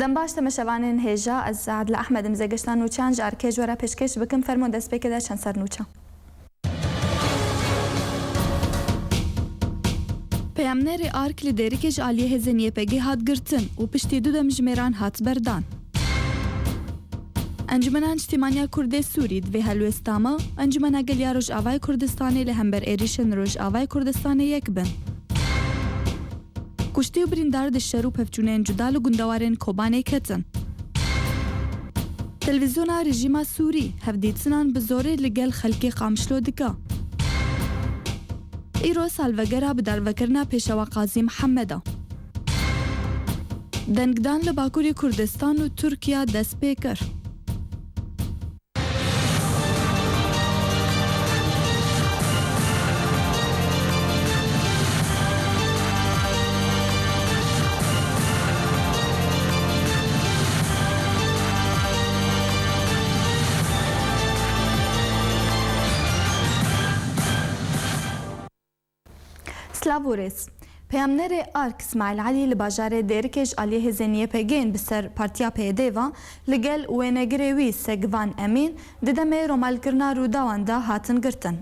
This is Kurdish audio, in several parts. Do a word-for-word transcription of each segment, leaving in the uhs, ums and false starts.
Dem baş temeşevanên hêja, ez Adile Ehmed im zêgeşta nûçeyan ji arkê ji we re pêşkêş bikim. Fermo destpêkê de çend ser nûçe. Peyamnerê ARK li Dêrikê ji aliyê hêzên Y P G hat girtin û piştî du demjimêran hat berdan. Encûmena Niştîmaniya Kurdê Sûrî di vê helwêsta me, Encûmena Gel ya Rojavayê Kurdistanê li hember êrîşên Rojavayê Kurdistanê yek bin. Kuştî û birîndar di şer û pevçûneyên cuda li gundewarên Kobanê ketin. Televîzyona rejîma Sûrî hevdîtinan bi zorê li gel xelkê Qamişlo dike. Îro salvegera bi darvekirina Pêşewa Qazî Mihemed e. Dengdan li Bakurê Kurdistan û Tirkiye dest pê kir. Silav û rêz. Peyamnerê ARK Smail Elî li bajarê Dêrikê ji aliyê hêzên Y P G'ên bi ser Partiya P Y D ve li gel wênegirê wî Segvan Emîn di demê romalkirina Rûdawan de hatin girtin.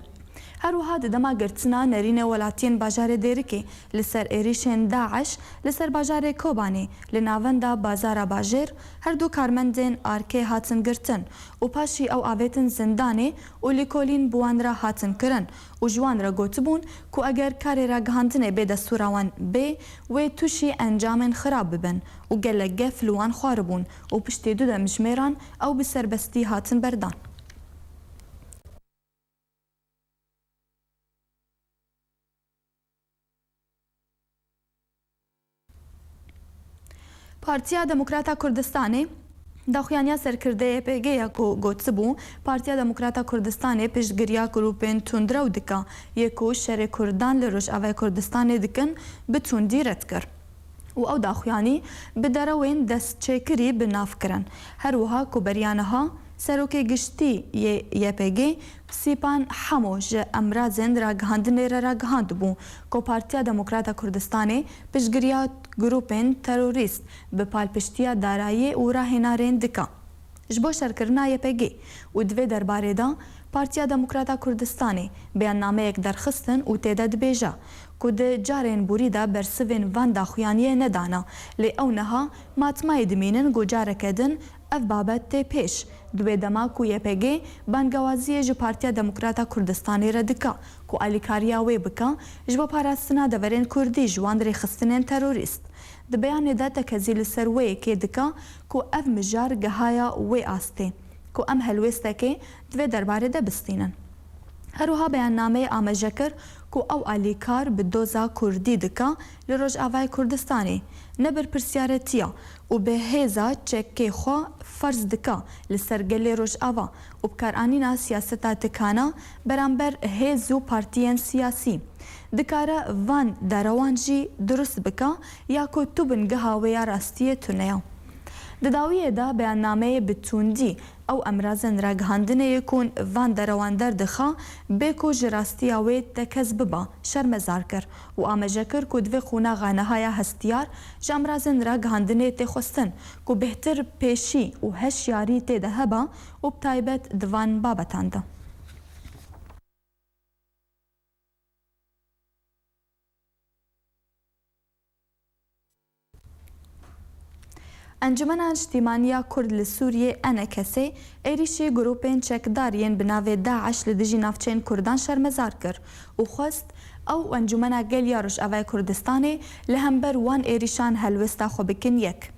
Her wiha di dema girtina nerînê welatiyên bajarê Dêrikê li ser êrîşên DAIŞ li ser bajarê Kobanê li navenda Bazara Bajêr her du karmendên ARK'ê hatin girtin û paşî ew avêtin zindanê û lîkolîn bi wan re hatin kirin û ji wan re gotibûn ku eger karê ragihandinê bê destûra wan bê, wê tûşî encamên xirab bibin û gelek gef li wan xwaribûn û piştî du demjimêran ew bi serbestî hatin berdan. Partiya Demokrata Kurdistanê daxuyaniya serkirdeyê Y P G ya ku gotibû, Partiya Demokrata Kurdistanê piştgiriya grûpên tundrew dike, yê ku şerê Kurdan li Rojavayê Kurdistanê dikin, bi tundî red kir. Û ew daxuyanî bi derewên destçêkirî bi nav kirin. Her wiha ku beriya niha Serokê Giştî yê Y P G Sîpan Hemo ji emrazên ragihandinê re ragihandibû ku Partiya Demokrata Kurdistanê piştgiriya grûpên terorîst bi palpiştiya darayiyê û rahênarên dike ji bo şerkirina Y P G û di vê derbarê de Partiya Demokrata Kurdistanê beyannameyek derxistin û tê de dibêje ku di carên borî de bersivên van daxuyaniyê nedane, lê ew niha matmayê dimînin ku careke din ev babet tê pêş, di wê dema ku Y P G bangewaziyê ji Partiya Demokrata Kurdistanê re dike ku alîkariya wê bike ji bo parastina deverên Kurdî ji wan rêxistinên terorîst. Di beyanê de tekezî li ser wê yekê dike ku ev mijar gihaya wê astê ku em helwêstekê di vê derbarê de bistînin. Her wiha beyannameyê amaje kir ku ew alîkar bi doza Kurdî dike li Rojavayê Kurdistanê, ne berpirsyaretiya û bi hêza çekê xwe ferz dike li ser gelê Rojava û bikaranîna siyaseta tikana beramber hêz û partiyên siyasî. Dikare van derewan jî durust bike ya ku tu bingeha wê ya rastiyê tune ye. Di dawiyê de beyannameyê bi tundî ew emrazên ragihandinê yê ku van derewan derdixe, bê ku ji rastiya wê tekez bibe, şermezar kir û amaje kir ku divê qonaxa niha ya hestiyar ji emrazên ragihandinê tê xwestin ku bêhtir pêşî û hişyarî tê de hebe û bi taybet di van babetan de. Encûmena Niştîmaniya Kurd li Sûriyê, ENKS'ê, êrîşî grûpên çekdar yên bi navê DAIŞ li dijî navçeyên Kurdan şermezar kir û xwest ew û Encûmena Gel ya Rojavayê Kurdistanê li hember wan êrîşan helwêsta xwe bikin yek.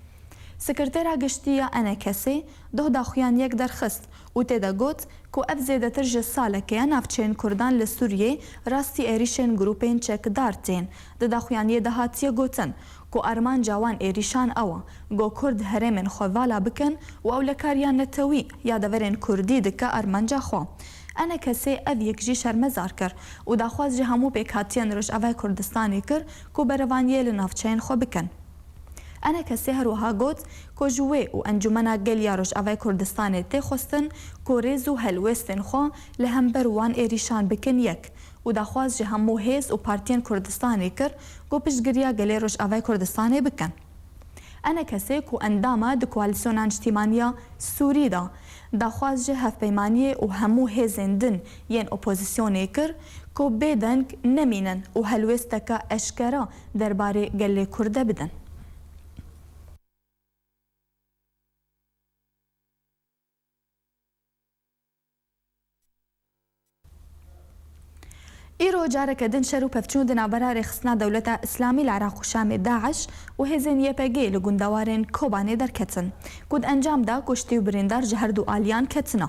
Sekretera Giştî ya ENKS'ê doh daxuyaniyek derxist û tê de got ku ev zêdetir ji salekê ye navçeyên Kurdan li Sûriyê rastî êrîşên grûpên çekdar tên. Di daxuyaniyê de hatiye gotin ku armanca wan êrîşan ew e ku Kurd herêmên xwe vala bikin û ewlekariya netewî ya deverên Kurdî dike armanca xwe. ENKS'ê ev yek jî şermezar kir û daxwaz ji hemû pêkhatiyên Rojavayê Kurdistanê kir ku berevaniyê li navçeyên xwe bikin. ENKS'ê her wiha got ku ji wê û Encûmena Gel ya Rojavayê Kurdistanê tê xwestin ku rêz û helwêstên xwe li hember wan êrîşan bikin yek û daxwaz ji hemû hêz û partiyên Kurdistanê kir ku piştgiriya gelê Rojavayê Kurdistanê bikin. ENKSê ku endam e di Koalîsyona Niştîmaniya Sûrî de, daxwaz ji hevpeymaniyê û hemû hêzên din yên opozisyonê kir ku bêdeng nemînin û helwêsteke eşkera derbarê gelê Kurd de bidin. Îro careke din şer û pevçûn di navbera rêxistina Dewleta Îslamî li Iraq û Şamê, DAIŞ, û hêzên YPG'ê li gundewarên Kobanê derketin, ku di encam de kuştî û birîndar ji her du aliyan ketine.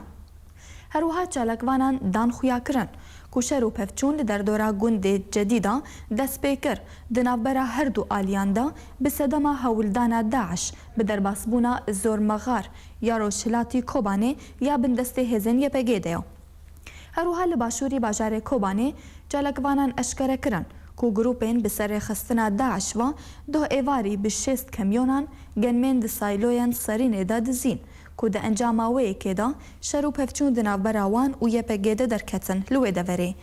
Her wiha çalakvanan dan xuyakirin ku şer û pevçûn li derdora gundê Cedîda dest pê kir, di navbera her du aliyan de bi sedema hewldana DAIŞ bi derbasbûna Zormexar ya rojhilatî Kobanê ya bindestê hêzên YPG'ê de ye. Her wiha li başûrî bajarê Kobanê çalakvanan eşkere kirin ku grûpên bi ser rêxistina DAIŞ ve doh êvarî bi şêst kamyonan genmên di sayloyên serînê de dizîn, ku di encama wê yekê de şer û pevçûn di navbera wan û YPG'ê de derketin. Li wê deverê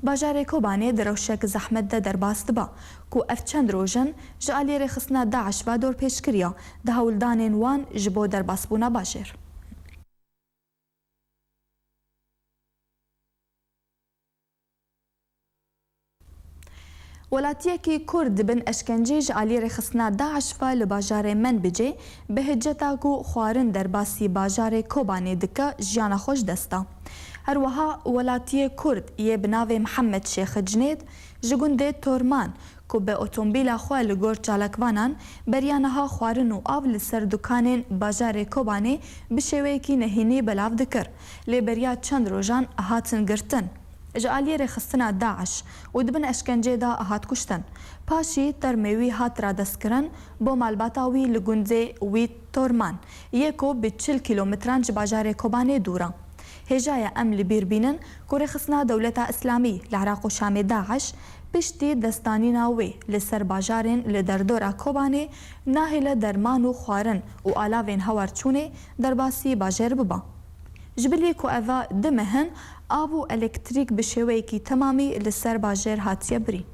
bajarê Kobanê di rewşek zehmet de derbas dibe, ku ev çend roj in ji aliyê rêxistina DAIŞ ve dorpêçkirî ye di hewldanên wan ji bo derbasbûna bajêr. Welatiyekî Kurd di bin eşkencê ji aliyê rêxistina DAIŞ ve li bajarê Menbicê bi hiceta ku xwarin derbasî bajarê Kobanê dike, jiyana xwe ji dest da. Her wiha welatiyê Kurd yê bi navê Mihemed Şêxi Cinêd ji gundê Torman, ku bi otomobîla xwe li gor çalakvanan beriya niha xwarin û av li ser dukanên bajarê Kobanê bi şêweyekî nehînî belav dikir, lê beriya çend rojan hatin girtin ji aliyê rêxistina DAIŞ û di bin eşkencê de hat kuştin. Paşî termê wî hat radestkirin bo malbata wî li gundê Wît Torman yê ku bi çil kîlometran ji bajarê Kobanê dûr e. Hêja ye em li bîr bînin ku rêxistina Dewleta Îslamî li Iraq û Şamê, DAIŞ, piştî destdanîna wê li ser bajarên li derdora Kobanê nahêle derman û xwarin û alavên hawarçûnê derbasî bajêr bibe. Ji bilî ku eva du meh in av û elektrîk bi şêweyekî temamî li ser bajêr hatiye birîn.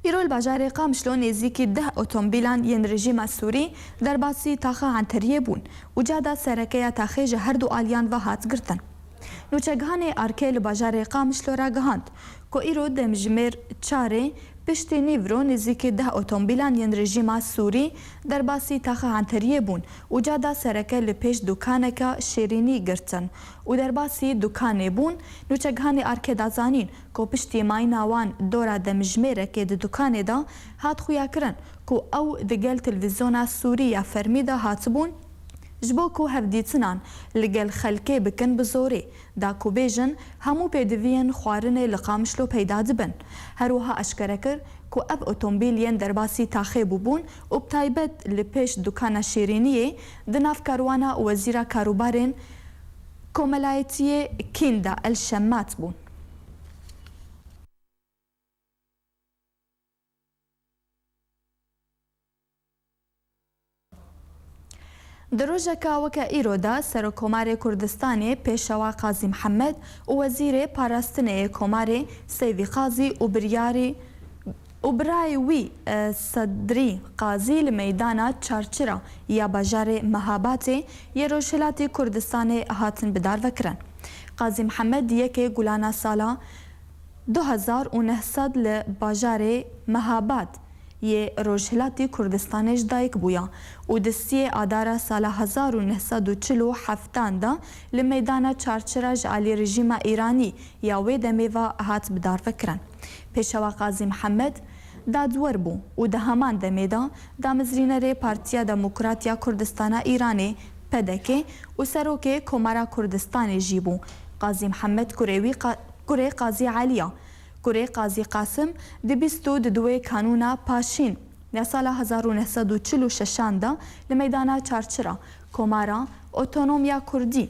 Îro li bajarê Qamişlo nêzîkî deh otomobîlan yên rejîma Sûrî derbasî taxa Enteriyê bûn û cada sereke ya taxê ji her du aliyan ve hat girtin. Nûçegihanê Arke li bajarê Qamişlo ragihand ku îro demjimêr çarê piştî nîvro nêzîkî deh otomobîlan yên rejîma Sûrî derbasî taxa Enteriyê bûn û cada sereke li pêş dukaneke şêrînî girtin û derbasî dukanê bûn. Nûçegihanê Arke da zanîn ku piştî mayîna wan dora demjimêrekê di dukanê de hat xuyakirin ku ew di gel televîzyona Sûrî ya fermî de hatibûn, ji bo ku hevdîtinan li gel xelkê bikin bi zorê, da ku bêjin hemû pêdiviyên xwarinê li Qamişlo peyda dibin. Her wiha eşkere kir ku ev otomobîl yên derbasî taxê bûbûn û bi taybet li pêş dukana şêrîniyê di nav karwana wezîra karûbarên komelayetiyê Kîn de El Şemat bûn. Di rojeka weke îro de Serokkomarê Kurdistanê Pêşewa Qazî Mihemed û Wezîrê Parastinê yê Komarê Seyvî Qazî û biryarî û birayê wî, e, Sedrî Qazî li meydana Çarçira ya bajarê Mehabatê yê Rojhilatê Kurdistanê hatin bidarvekirin. Qazî Mihemed di yekê Gulana sala du hezar û neh sed li bajarê Mehabad yê Rojhilatê Kurdistanê ji dayik bûya û di siyê Adara sala hezar û neh sed û çil û heftan de li meydana Çarçira ji alî rejîma Îranî ya wê demê ve hat bidarvekirin. Pêşewa Qazî Mihemed dadwer bû û di heman demê de damezrînerê Partiya Demokrat ya Kurdistana Îranê, P D K, û serokê Komara Kurdistanê jî bû. Qazî Mihemed kurê wî qa-, kurê Qazî Elî ya. Kurê Qazî Qasim di bîst û duwê Kanûna Paşîn ya sala hezar û neh sed û çil û şeşan de li meydana Çarçira Komara Otonom ya Kurdî,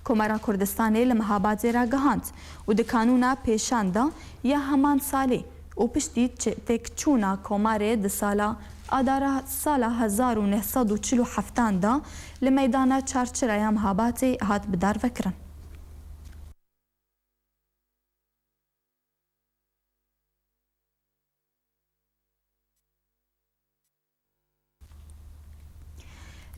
Komara Kurdistanê li Mehabadê ragihand û di Kanûna Pêşan de ya heman salê û piştî çi-, têkçûna Komarê di sala Adara sala hezar û neh sed û çil û heftan de li meydana Çarçira ya Mehabatê hat bidarvekirin.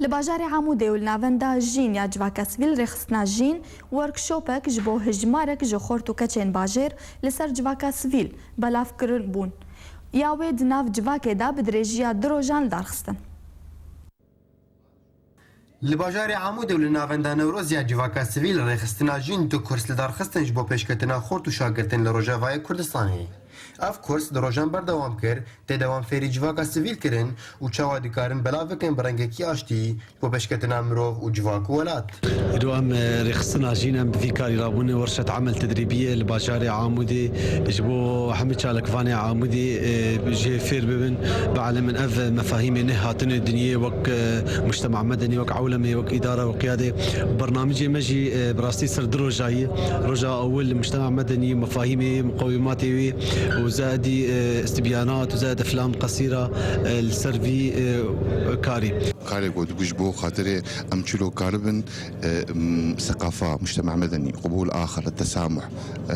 Li bajarê Amûdê û li navenda Jîn ya civaka sivîl rêxistina Jîn workshopek ji bo hijmarek ji xort û keçên bajêr li ser civaka sivîl belav kirin bûn. Ya wê di nav civakê de bi dirêjiya du rojan li dar xistin. Li bajarê Amûdê û li navenda Newroz ya civaka sivîl rêxistina Jîn du kurs li dar xistin ji bo pêşketina xort û şagirtên li Rojavayê Kurdistanê. Ev kurs du rojan berdewam kir, tê de wan fêrî civaka sivîl kirin û çawa dikarin belav bikin bi rengekî aştî ji bo pêşketina mirov û civak û welat. Îro em, e, rêxistina Jîn em bi vî karî rabûne werşet emel tedrîbiyê li bajarê Amûdê ji bo hemî çalakvanê Amûdê, e, jê fêr bibin, bielimin ev mefahîmê neh hatine dinyê wek, e, mujtema medenî, wek ewlemê, wek îdara, wek qiyadê. Bernamicê me jî, e, bi rastî ser du rojayî. Roja ewil mujtema medenî, mefahîmê, muqewîmatê wê û zedî, e, istibyanat û zed eflam qesîra, e, li ser vî, e, karî. Karê ku dibû ji bo xatirê em çilo karibin, e, m, seqafa, mujtema medenî, qubûl axir, tesamuh. E,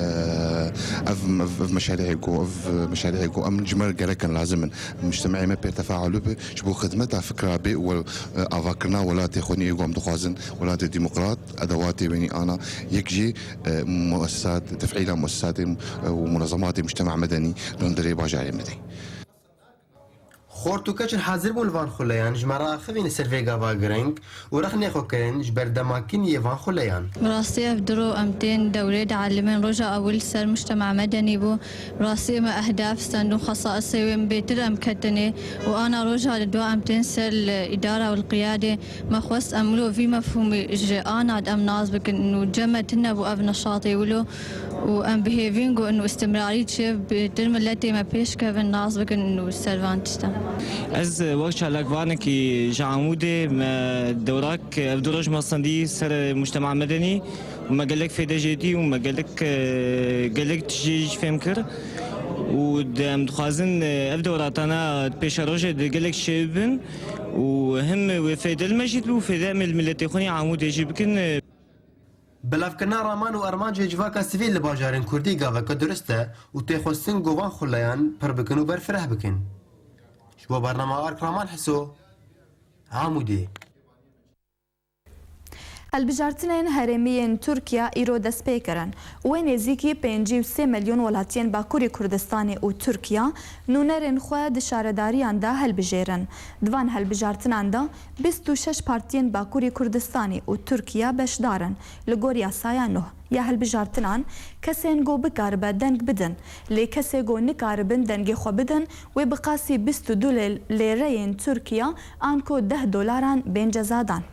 ev, ev, ev meşarihê ku, ev meşarihê ku em ji me re gerek in, lazim in. Mujtemeyê me pê tefaul bibe, ji bo xidmeta fikra bê û, e, avakirina welatê xwe nî ê ku em dixwazin, welatê demokrat, edewatê wê nî ana yek jî, e, muessesat, tefîla muessesatê, e, û munezematê mujtema medenî li hundirê bajarê me de. Xort û keç hazir bûn li van xuleyan, ji me re axivîn li ser vê gava girîng û rexnê xwe kirin ji ber demakiniyê van xuleyan. Bi rastî ev du ro em tên dewrê dielîmin. Roja ewil ser mujtema medenî bû. Bi rastî me ehdaf, standûn, xesaisê wê bêtir em ketinê û ana roja li dua em tên ser li îdara û li qiyadê. Me xwest em wilo vî mefhûmî ji ana de em nas bikin û cem me tune bû ev neşatê wilo. û em bi hêvîn ku û îstimrarî çi bêtir miletê me pêş kevin, nas bikin û ser van tiştan. Ez, e, wek çalakvanekî ji Amûdê me dewrak ev du roj me stendî ser mujtema medenî û me gelek fêde jê dî û me gelek, e, gelek tişt jê jî fêm kir û de em dixwazin, e, ev dewratana pêşerojê de gelek şêw bin û him wê fêde li me jî dibe û fêde em ê li miletê xwe yê Amûdê jî bikin, e. Belavkirina raman û armancê civaka sivîl li bajarên kurdî gaveke durist e û tê xwestin ku van xuleyan pir bikin û berfireh bikin. Ji bo bernama Ark Raman Hiso, Amûdê. Hilbijartinên herêmî yên Tirkiye îro dest pê kirin û wê nêzîkî pêncî û sê milyon welatiyên Bakurê Kurdistanê û Tirkiye nûnerên xwe di şaredariyan de hilbijêrin. Di van hilbijartinan de bîst û şeş partiyên Bakurê Kurdistanê û Tirkiye beşdar in, li gor yasaya nûh ya hilbijartinan. Kesên ku bikaribe deng bidin, lê kesê ku nikaribin dengê xwe bidin, wê bi qasî bîst û du lê-, lêreyên Tirkiye an ku deh dolaran bên cezadan.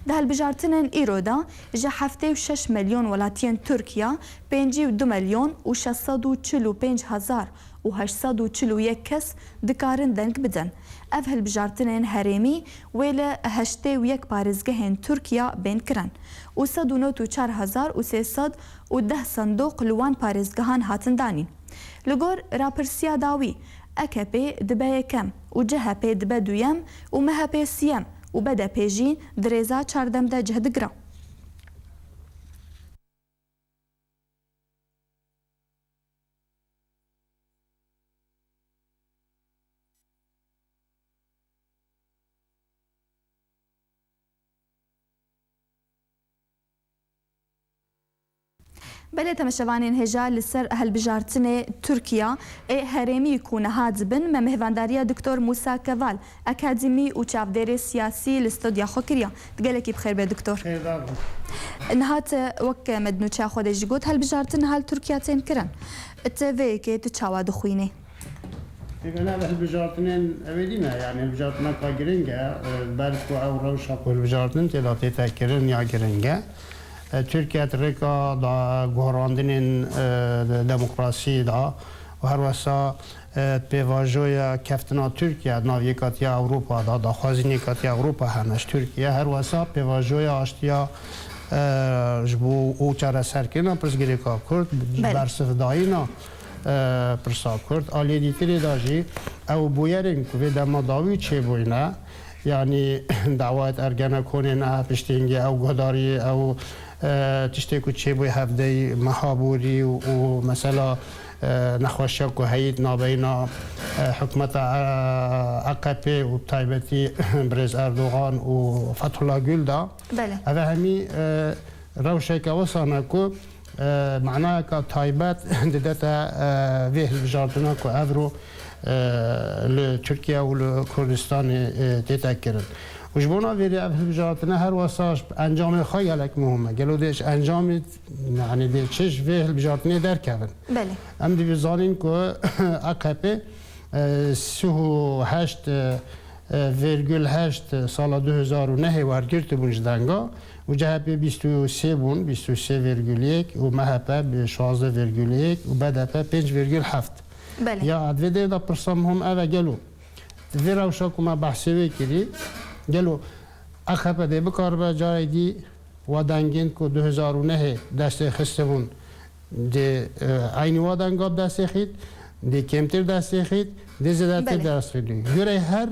Di hilbijartinên îro de ji heftê û şeş milyon welatiyên Tirkiye pêncî û du milyon û şeş sed û çil û pênc hezar û heşt sed û çil û yek kes dikarin deng bidin. Ev hilbijartinên herêmî wê li heştê û yek parêzgehên Tirkiye bên kirin û sed û nod û çar hezar û sê sed û deh sindoq li wan parêzgehan hatin danîn. Li gor rapirsiya dawî, A K P dibe yekem û C H P dibe duyem û M H P siyem û B D P jî di rêza çardem de cih digire. Belê, temeşevanên hêja, li ser hilbijartinê Tirkiya ê herêmî ku niha dibin, me mêhvandariya Doktor Musa Keval, akademî û çavdêrê siyasî li studya xwe kiriye. Gelekî bi xêr be, Doktor. Xêrdar bin. Niha te wek me di nûçeya xwe de jî got, hilbijartin niha li Tirkiya tên kirin. Te vê yekê tu çawa dixwînî? Pêkane ev hilbijartinên ew ê dî ne, yani hilbijartineka giring e, e, ber ku ew rewşa ku hilbijartin tê de tête kirin ya giring e. E, Tirkiye di rêka da guherandinên, e, de-, demokrasiyê de û her wesa, e, pêvajoya keftina Tirkiye di nav Yekatiya Ewropa de, daxwazîn Yekatiya Ewropa hene ji Tirkiye, her wesa pêvajoya aştiya, e, ji bo û çareserkirina pirsgirêka Kurd, Belê. bersivdayîna, e, pirsa Kurd. Aliyê dîtirê de jî ew bûyerên ku vê dema dawî çêbûyne, yanî dawayet Ergenekonê ne, piştî hingê ew guhdariyê, ew, E, tiştê ku çêbû hevdeyî meha borî û, û mesela, e, nexweşiya ku heyî di navbeyna, e, hikûmeta, e, A K P û bi taybetî birêz Erdogan û Fethullah Gül da. Belê. Ev hemî, e, rewşeke wisa ne ku, e, manayeke taybet didete, e, vê hilbijartina ku evro, e, li Tirkiye û li Kurdistanê, e, tête kirin. Û ji bona vê re ev hilbijartine her wesa ji encamê xwe gelek muhim e. Gelo dê ji encamê, yani dê çi ji vê hilbijartinê derkevin? Belê. Em dibî zanîn ku A K P, e, sih û heşt, e, e, vîrgul heşt sala du hezar û nehê wergirtibûn ji denga û C H P bîst û sê bûn, bîst û sê vîrgul yek û M H P bi şazdeh vîrgul yek û B D P pênc vîrgul heft. Belê. Ya, di vê derê de pirsa muhim ev e, gelo di vê rewşa ku me behsê wê kirî, gelo A K P dê bikaribe carê dî wa dengên ku du hezar û nehê destê xistibûn, dê, e, eynî wa denga bi destê xît, dê kêmtir destê xît, dê zêdetir Belê. destê xît. Gurê her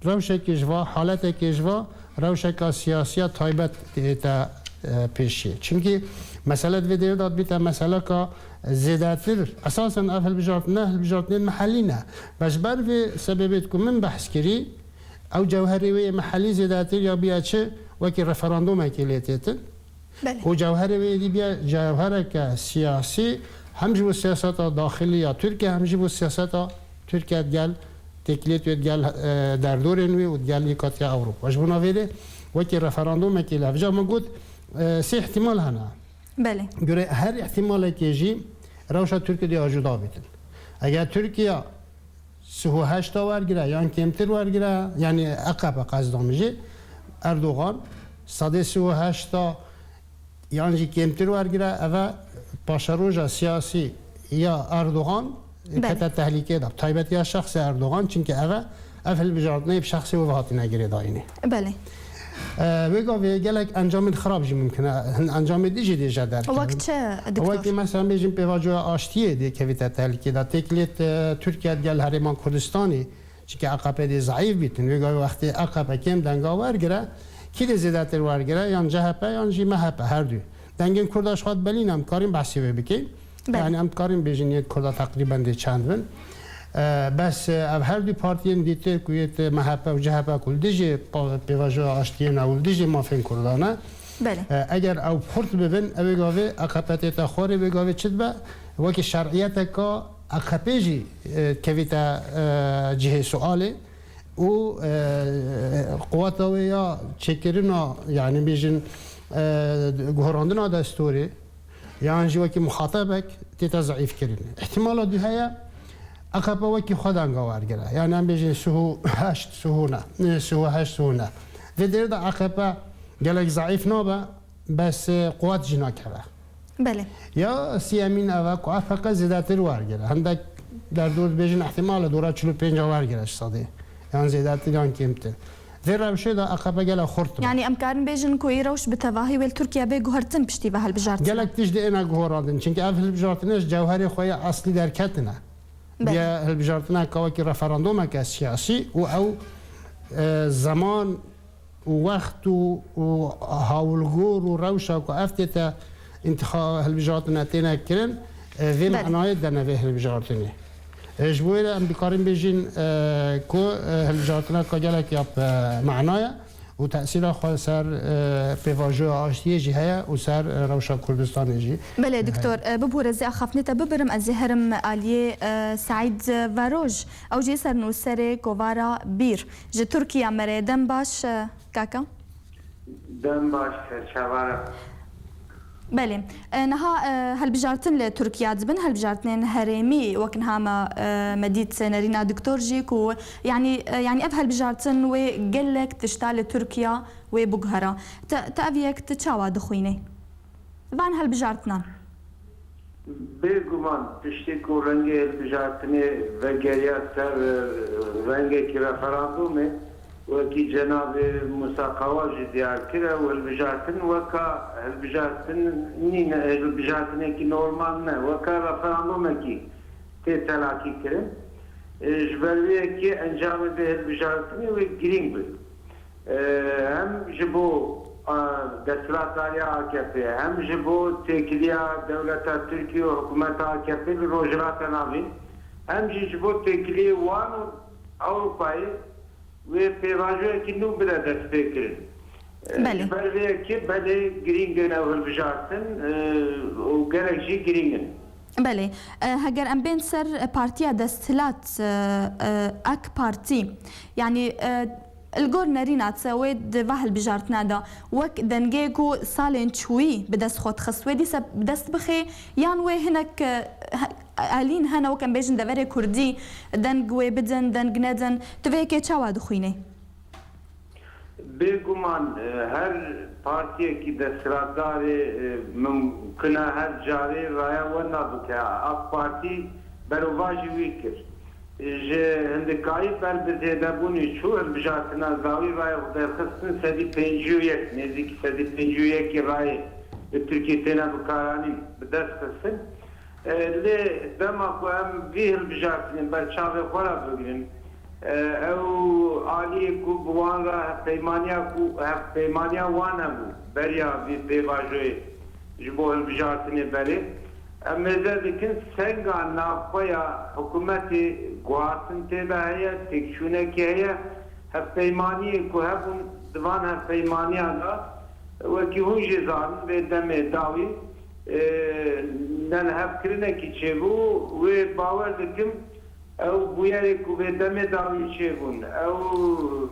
rewşekê ji va, haletekê ji va, rewşeka siyasiya taybet dihête, e, pêşiyê. Çimkî mesele di vê derê de dibîte meseleka zêdetir, esasen ev hilbijartine, hilbijartinên mihellî ne. Be ji ber vê sebebê ku min behs kirî, ew cewherê wê yê mihellî zêdetir ya biya çi, wekî referandumekê lê têtin. Belê. Û cewherê wê yê dî biya cewhereke siyasî, hem ji bo siyaseta daxilî ya Tirkiye, hem jî bo siyaseta Tirkiye digel têkiliyet wê digel, e, derdorên wê û digel yekatiya Ewropa. Ji bona vê de wekî referandumekê li hevca min got, e, sê ihtimal hene. Belê. Gure her ihtimalekê jî rewşa Tirkiye dê ajuda bîtin. Eger Tirkiye sih û heşta wergire yan kêmtir wergire, yanî A K P qesda min jî, Erdogan, sedê sih û heşta yan jî kêmtir wergire, eve paşeroja siyasî ya Erdogan Belê. kete tehlîkê de. Taybetiya şexsê Erdogan, çimkî eve, ev hilbijartinê bi şexsê wê ve hatine girêdayînê. Belê. E, wê gavê gelek encamên xirab jî mumkin e. Hin encamê dî jî dê jê derkevin. Wek çi, doktor? Wekî mesela bêjin pêvajoya aştiyê dê kevîte tehlîkê de. Têkiliyet, e, Tirkiye digel Herêma Kurdistanê, çimkî A K P dê zeîf bîtin. Wê gavê wextê A K P kêm denga wergire, kî dê zêdetir wergire? Yan C H P yan jî M H P, her du. Dengên Kurda ji xwe dibelîne, em dikarîn behsê wê bikin. Belê. Yani em dikarîn bêjin yê Kurda teqrîben dê çend bin. E, bes, e, ev her du partiyên dîtir ku yê M H P û C H P ku li dijî pa-, pêvajoya aştiyê ne û li dijî mafên Kurdan e. Belê. E, eger ew xurt bibin, ew ê gavê A K P tête xwarê, wê gavê çi dibe? Wekî şer'iyeteka A K P jî, e, kevîte, e, cihê sualê û, e, quweta wê ya çêkirina, yani bêjin, e, guherandina destûrê, yan jî wekî muxatebek tête zeîfkirin. Îhtimala dû heye A K P wekî xwe denga wergire. Yani em bêjin sih û heşt, sih û ne, e, sih û heşt, sih û ne. Vê derê de A K P gelek zeîf nabe, bes, e, quwet jî nakeve. Belê. Ya siyemîn ev e ku A F P K zêdetir wergire. Hindek derdor dibêjin îhtimal e dora çil û pênc wergire ji sedê. Yan zêdetir yan kêmtir. Vê rewşê de A K P gelek xurt be. Yani em karin bêjin ku î rewş bi tevahî wê li Tirkiye bê guhertin piştî ve hilbijartin. Gelek tişt dê êne guherandin. Çimkî ev hilbijartine ji cewherê xwe ya eslî derketine. Belê. Biye hilbijartineke wekî referandumeke siyasî û ew, e, zeman û wext û, û hawlgor û rewşa ku ev tête întixa-, hilbijartine têne kirin, e, vê Belê. manayê dene vê hilbijartinê. E, ji bo wê re em dikarin bêjin, e, ku, e, hilbijartineka gelek ya bi mana ye û tesîra xwe ser, e, pêvajoya aştiyê jî heye û ser, e, rewşa Kurdistanê jî Belê, heye. Doktor, e, bibûre ez ê axaftinê te bibirim, ez ê herim aliyê, e, Seîd Varoj, ew jî sernûserê kovara Bîr. Ji Tirkiye me re. Dem baş, e, kaka. Dem baş, serçavara. Belê. E, niha, e, hilbijartin li Tirkiye dibin, hilbijartinên herêmî, wek niha me, e, me dît nerîna doktor jî ku, yanî, e, yanî ev hilbijartin wê gelek tişta li Tirkiye wê biguhera. Te, te ev yek tu çawa dixwînî? Van hilbijartinan. Bêguman, piştî ku rengê hilbijartinê vegeriya ser, e, rengekî referandumê, wekî cenabê Musa Kawa jî diyar kir, ew hilbijartin weka hilbijartin nîne, hilbijartinekî normal ne, weka referandumekî tê telakî kirin. E, ji ber wê yekê encamê vê hilbijartinê wê girîng be. E, hem ji bo a, desthilatdariya A K P, hem ji bo têkiliya dewleta Tirkî û hikûmeta A K P li Rojhilata Navîn, hem jî ji bo têkiliyê wan û Ewropayê wê pêvajoyekî nû bide destpêkirin. E, Belê. Ji ber vê yekê belê girîng in ew hilbijartin, e, û gelek jî girîng in. Belê. E, heger em bên ser partiya desthilat, e, e, AK Partî, yanî, e, li gor nerîna te wê di va hilbijartina de wek dengê ku salên çûyî bi dest xwe dixist, wê dîse bi dest bixê, yan wê hinek, e, he-, alîn hene, wek em bêjin deverê kurdî, deng wê bidin, deng nedin, tu vê yekê çawa dixwînî? Bêguman, e, her partiyekî desthilatdarê, e, mimkun e her carê raya wenda bike. AK Partî berovajî wî kir. Ji hindikayî ber bi zêdebûnê çû, hilbijartina dawî raya xwe derxistin sedî pêncî û yek, nêzîkî sedî pêncî û yekê rayê li Tirkiyê têne bikaranîn, bi dest xistin. E, lê dema ku em vî hilbijartinê ber çavê xwe re bigrin, e, ew aliyê ku bi wan re hevpeymaniya ku, hevpeymaniya wan hebû beriya vî pêvajoyê ji bo hilbijartinê berê, em mêze dikin senga navxwe ya hikûmetê guhartin tê de heye, têkçûnekê heye, hevpeymaniyê ku hebûn di van hevpeymaniyan de, wekî hûn jî zanin, vê demê dawî, e, nelihevkirinekî çêbû, wê bawer dikim ew bûyerê ku vê demê dawî çêbûn, ew,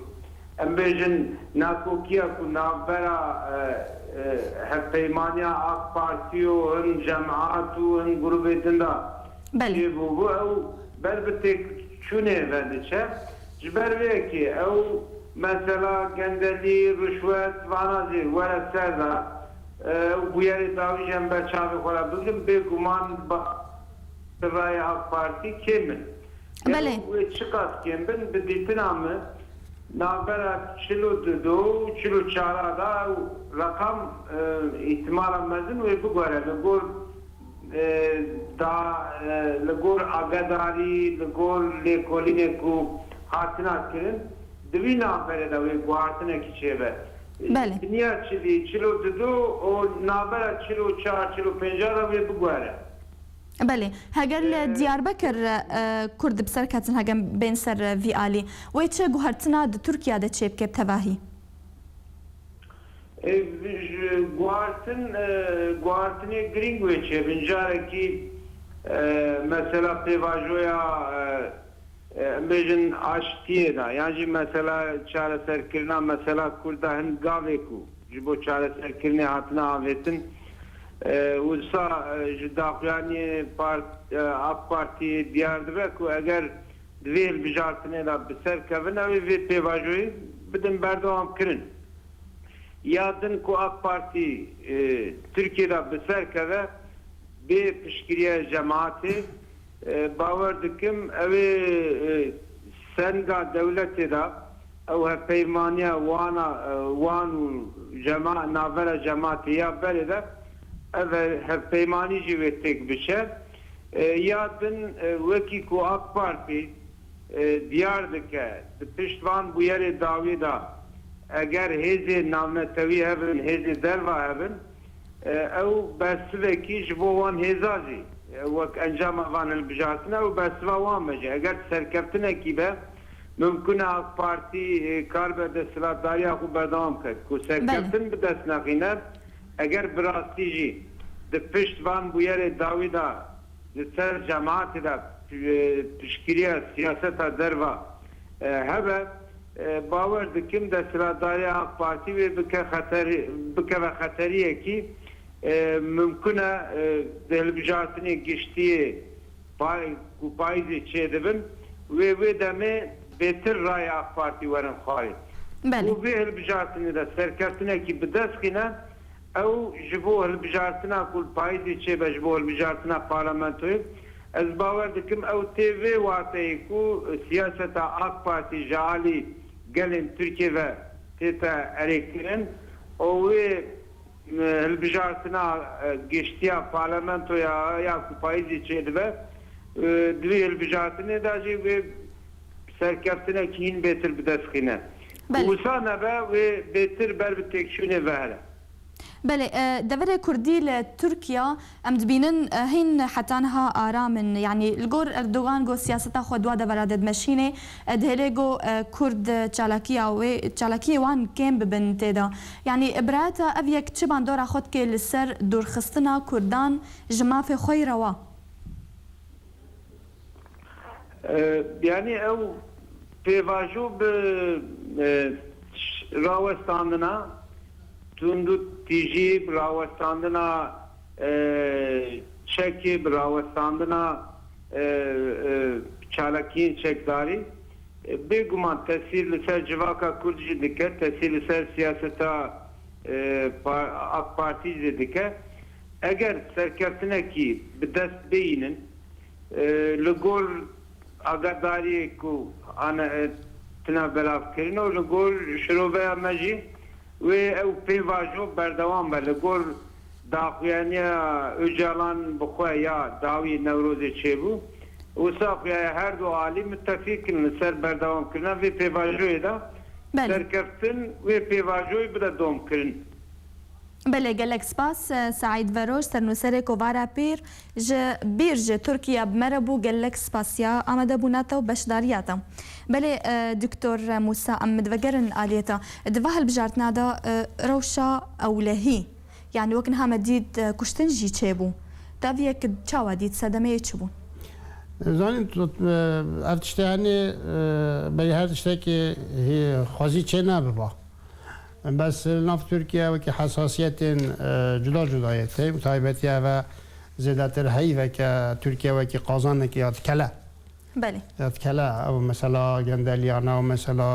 em bêjin, nakokiya ku navbera, e, e, hevpeymaniya AK Partî û hin cemaat û hin grûbê din de Belê. çêbûbû, ew ber bi têkçûnê ve diçe. Ji ber vê yekê ew mesela gendelî, ruşwet, vana jî were ser de, e, ew bûyerê dawî jî em ber çavê xwe re bigrin, bêguman ba-, raya AK Partî kêm in. Belê. Ew wê çiqas kêm bin, bi dîtina min, navbera çil û du û çil û çar de ew reqam, e, îhtimala mezin wê biguhere. Li gor, e, da, e, li gor agadarî, li gor lêkolînê ku hatina kirin, di vî navberê de wê guhartinekî çêbe. Belê. Dinya çilî, çil û du û navbera çil û çar, çil û pênc de wê biguhere. Belê. Heger li Ee, Diyarbekir, e, Kurd bi ser ketin, heger bên ser, e, vî alî, wê çi guhertina di Tirkiye de çêbike bi tevahî? E, ji guhartin, e, guhartinê girîng wê çêbin. Carekî, e, mesela pêvajoya, e, e, em bêjin aştiyê de, yan jî mesela çareserkirina mesela Kurda hin gavê ku ji bo çareserkirinê hatine avêtin, e, wisa, e, ji daxuyaniyê part-, e, AK Partiyê diyar dibe ku eger di vê hilbijartinê de bi ser kevin, ew ê vê pêvajoyê bidin berdewamkirin. Ya din ku AK Partî, e, Tirkiye de bi ser keve, bê piştgiriya cemaatê, e, bawer dikim, ew ê, e, senga dewletê de, ew hevpeymaniya wana, e, wan û cema-, navbera cemaatê ya berê de, ev he-, hevpeymanî jî wê têk biçe. E, ya din, e, wekî ku AK Partî, e, diyar dike, di pişt van bûyerê dawî de eger hêzên navnetewî hebin, hêzê derva hebin, e, ew bersivekî ji bo wan hêza jî, e, wek encama van hilbijartin, ew bersiva wan be jî. Eger serkeftinekî be, mimkun e AK Partî, e, karibe desthilatdariya xwe berdewam bike. Ku Belê. serkeftin bi dest nexîne, eger bi rastî jî di pişt van bûyerê dawî de li ser cemaatê de, e, piştgiriya siyaseta derva, e, hebe, e, bawer dikim desthilatdariya AK Partî wê bike xeterî-, bikeve xeteriyekî, e, mimkun e, e, di hilbijartinê giştiyê pay-, ku payîzê çêdibin, wê, wê demê bêtir raya AK Partî werin xwarê. Belê. Û vê hilbijartinê de serkeftinekî bi dest xîne, ew ji bo hilbijartina ku li payîzê çêbe, ji bo hilbijartina parlamentoyê, ez bawer dikim ew tê vê wateyê ku siyaseta AK Partî ji alî gelên Tirkiye ve tête erêkirin û wê, e, hilbijartina, e, giştiya parlamentoya ya ku payîzê çêdibe, e, di vê hilbijartinê de jî wê serkeftinekî hîn bêtir bi dest xîne. Belê. Wisa nebe wê bêtir ber bi têkçûnê ve here. Belê, e, deverê Kurdî li Tirkiye em dibînin, e, hîn heta niha aram in. Yanî li gor Erdogan ku siyaseta xwe di wa devera de dimeşînê, e, dihêlê ku, e, Kurd, e, çalakiya wê, çalakiyê wan kêm bibin tê de. Yanî bi raya te ev yek çi bandora xwe dike li ser dûrxistina Kurdan ji mafê xwe yî rewa? E, yanî ew pêvajo bi, e, ş-, rawestandina tundûtîjî, bi rawestandina, e, çekê, bi rawestandina, e, e, çalakiyên çekdarî, e, bêguman tesîr li ser civaka Kurd jî dike, tesîr li ser siyaseta, e, pa-, AK Partî jî dike. Eger serkeftinekî bi dest bêyînin, e, li gor agadariyê ku ane, e, tine belavkirin û li gor şiroveya me jî wê ew pêvajo berdewam be. Li gor daxuyaniya Ocalan bi xwe ya dawî Newrozê çêbû, wisa xuya ye her du alî mitefîk in li ser berdewamkirina vê pêvajoyê de. Belê. Serkeftin wê pêvajoyê bide domkirin. Belê, gelek spas, e, Seîd Veroş, sernûserê Kovara Pîr, ji bîr ji Tirkiye bi me re bû, gelek spasiya amadebûna te û beşdariya te. Belê, e, Doktor Mûsa, em divegerin aliyê te. Di va hilbijartina de, e, rewşa ewlehî, yanî wek niha me dît, e, kuştin jî çêbû. Te ev yek çawa dît, sedemeyê çi bûn? Zanîn, tu, e, ev tiştê henê, e, berî her tiştekê hê xwezî çê nebiba. Bes li nav Tirkiye wekî hesasiyetên, e, cuda cuda yê tê. Bi taybetî ev e zêdetir heyv e ke Tirkiye wekî qazanekê ya dikele. Belê. Ya dikele, ew mesela gendeliyane, ew mesela,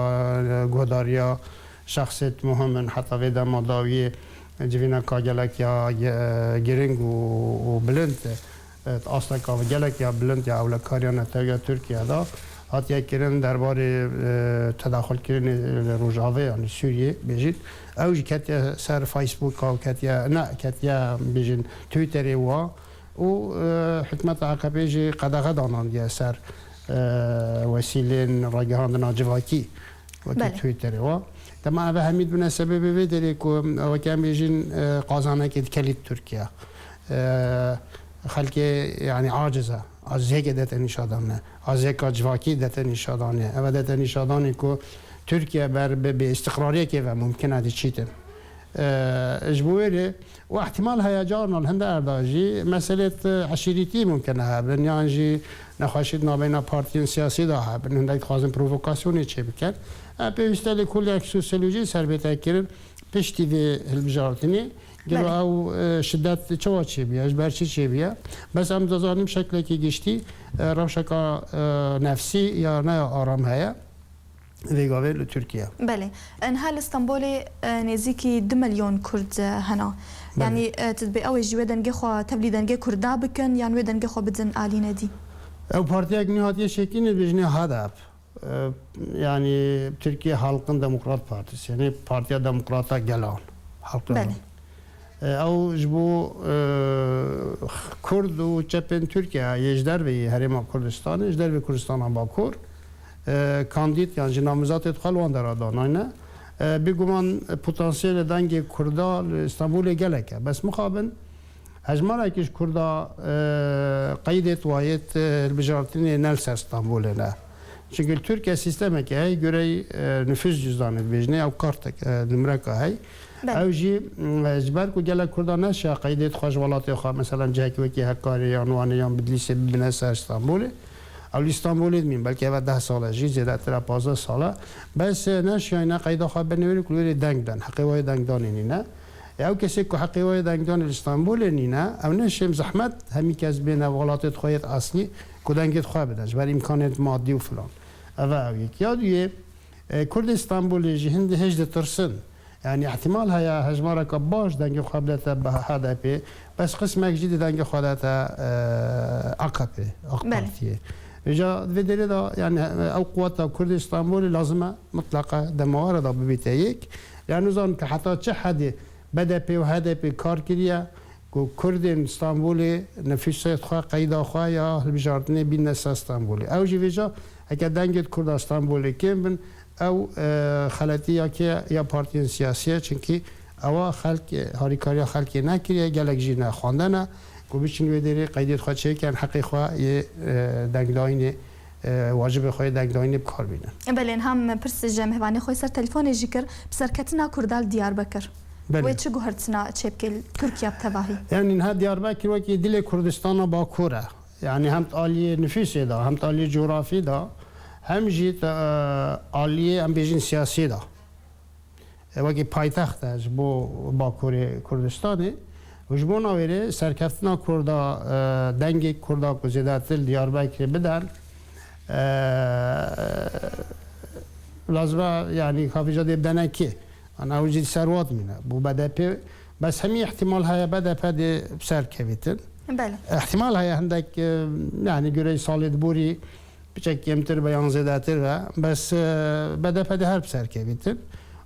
e, guhdariya şexsêt muhim in. Heta vê dema dawiyê civîneka gelek ya, e, giring û, û bilind e. E, asteka gelek ya bilind ya ewlekariya netewiya Tirkiye de hatiye kirin derbarê, e, tedaxulkirinê li Rojavê, yanî Sûriyê bêjin. Ew jî ketiye ser Facebooka û ketiye, ne, ketiye bêjin Twitterê wa û, e, hikûmeta A K P jî qedexe danandiye ser, e, wesîlên ragihandina civakî. Wekî Belê. Twitterê wa. Dema ev hemî dibine sebebê vê derê ku, e, weke em bêjin, e, qazanekê dikelît Tirkiye. E, xelkê, yanî, aciz e. Aciziyekê dete nîşadanê. Aciziyeka civakî dete nîşadanê. Ev dete nîşadanê ku Tirkiye ber bi bêîstiqrariyekê ve mumkin e diçîtin. E, ji bo wê rê û ihtimal heye carna li hin de erda jî meselêt, e, eşîrîtî mumkin e hebin, yan jî nexweşî di navbeyna partiyên siyasî de hebin, hindek dixwazin provokasyonê çê bikin. E, pêwîst e lêkolînek sosyolojî ser bête kirin piştî vê hilbijartinê. Gelo Belê. ew, e, şidet çawa çêbûye, ji ber çi çêbûye? Bes em dizanin şeklekî giştî, e, rewşeka, e, nefsî ya ne ya aram heye. Vê gavê li Tirkiye. Belê. Niha li Stenbolê, e, nêzîkî du milyon Kurd, e, hene. Belê. Yanî, e, tu dibê ew ê jî wê dengê xwe tevlî dengê Kurda bikin yan wê dengê xwe bidin alî nedî? Ew partiyek nû hatiye şekînin, dibêjinê HADEP. E, yanî Tirkiye Halkın Demokrat Partisi, yanî Partiya Demokrata Gelan. Halkın Belê. E, ew ji bo, e, Kurd û çepên Tirkiye yê ji derveyî Herêma Kurdistanê, ji dervê Kurdistana Bakur, e, kandîd yan jî namizatê xwe li wan dera danayne. E, bêguman potansiyelê dengê Kurda li Stenbolê gelek e. Bes mixabin hejmarekî ji Kurda, e, qeydê wayêt, e, hilbijartinê ne li ser Stenbolê ne. Çunke li Tirkiye sîstemeke heye, goreyî, e, nüfus cüzdanê dibêjinê, ew kartek, e, nimreka heye. Belê. Ew jî, m, ji ber ku gelek Kurda neşiya qeydê xwe ji welatê xwe, mesela cihekî wekî Hekarê yan Wanê yan Bidlîsê bibine ser Stenbolê. Ew li Stenbolê dimîn, belkî eve deh sal e jî, zêdetir e pazdeh sal e. Bes, e, neşiyayne qeyda xwe bine wê ku li wê deng bidin. Heqê wê dengdanê nîne. E, ew kesê ku heqê wê dengdanê li Stenbolê nîne, ew neşêm zehmet hemî kes bêne welatê xwe yêt eslî ku dengê xwe bidin. Ji ber îmkanêt madî û filan. Eve ew yek. Ya duyê, e, Kurdê Stenbolê jî hindî hêj ditirsin. Yanî ihtimal heye hejmareka baş dengê xwe bidete bi HDPê, bes qismek jî di dengê xwe dete, e, AKPê, AK Belê. Partiyê. Vêca di vê derê de, yanî, ew quweta Kurdê Stenbolê lazim e mutleqa dema were de bibîte yek. Yanî nizanim ke heta çi hedê BDP û HDPê kar kiriye ku Kurdên Stenbolê nifûsê xwe, qeyda xwe ya hilbijartinê bînne ser Stenbolê. Ew jî vêca heke dengê Kurda Stenbolê kêm bin, Ew, e, xeletiyakê ya partiyên siyasî ye, çimkî ewa xelk, harîkariya xelkê nekiriye, gelek jî nexwandine ku biçin wê derê qeydiyêt xwe çêkin, heqê xwe yê, e, dengdayînê, e, wacibê xwe yê dengdayînê bi kar bînin. Belê, niha min pirs ji mêvanê xwe ser telefonê jî kir, bi serketina Kurda li Diyarbekir. Belê. Wê çi guhertina çêbike li Tirkiye bi tevahî? Yanî niha Diyarbekir wekî dilê Kurdistana Bakur e. Yanî hem di aliyê nifûsê de, hem di aliyê cografî de, hem jî di, e, aliyê, em bêjin, siyasî de. E, wekî paytext e ji bo Bakurê Kurdistanê. Û ji bo navêrê serkeftina Kurda, e, dengê Kurda ku zêdetir li Diyarbekirê biden, e, lazim e, yanî, ka vêca dê bidene kê? Ana ew jî li ser wa dimîne. Bo B D P, bes hemî ihtimal heye B D P dê bi ser kevîtin. Belê. Ihtimal heye hindek, e, yanî, gureyê salê diborî piçek kêmtir be yan zêdetir be. Bes, e, B D P dê her bi ser kevîtin.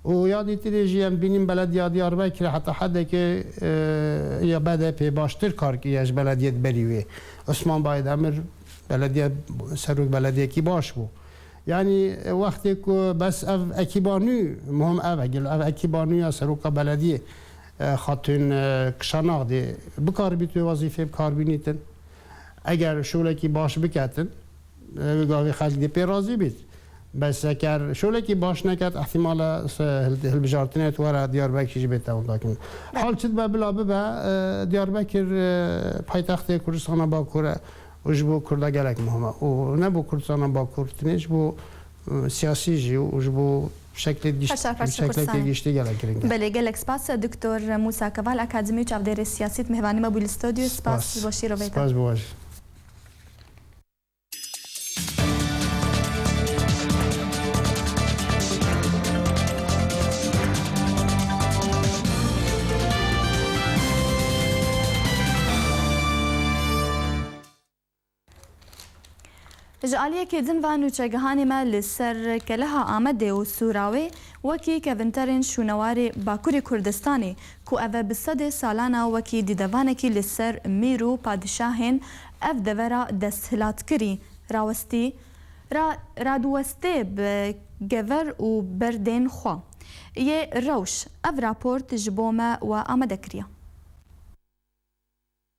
Û ya dîtirê jî em bînin belediya Diyarbekirê heta hedekê, e, ya B D P baştir kar kiriye ji belediyê di berî wê. Osman Baydemir belediye, serok belediyekî baş bû. Yanî, e, wextê ku bes ev ekîba nû, muhim ev e, gel ev ekîba nû ya seroka belediyê, e, Xatûn, e, Kişanax dê bikaribît wê wezîfê bi kar bînîtin. Eger şolekî baş biketin, e, wê gavê xelk dê pê razî bît. Bes eger şolekî baş neket, ihtimale se-, hil-, hilbijartinê were Diyarbekir jî bête windakirin. Hal çi dibe bila bibe, e, Diyarbekir, e, paytextê Kurdistana Bakur e. û ji bo Kurda gelek muhim e. Û ne bo Kurdistana Bakur tenê, ji bo, e, siyasî jî û ji bo şeklê gişt-, Her çar parça şeklekê Kurdistan. giştî gelek giring e. Belê, gelek spas, Doktor Musa Keval, akademî û çavdêrê siyasî, mêvanî me bû li stûdyo. Spas. Spas ji bo şîrovê te. Spas bo we jî. Ji aliyekê din va nûçegihanê me li ser Keleha Amedê û Sûrawê wekî kevinterên şûnewarê Bakurê Kurdistanê ku ev e bi sedê salana wekî dîdevanekî li ser mîr û padişahên ev devera desthilatkirî rawestî, ra-, radiwestê bi gever û berdên xwe yê rewş. Ev raport ji bo me we amade kiriye.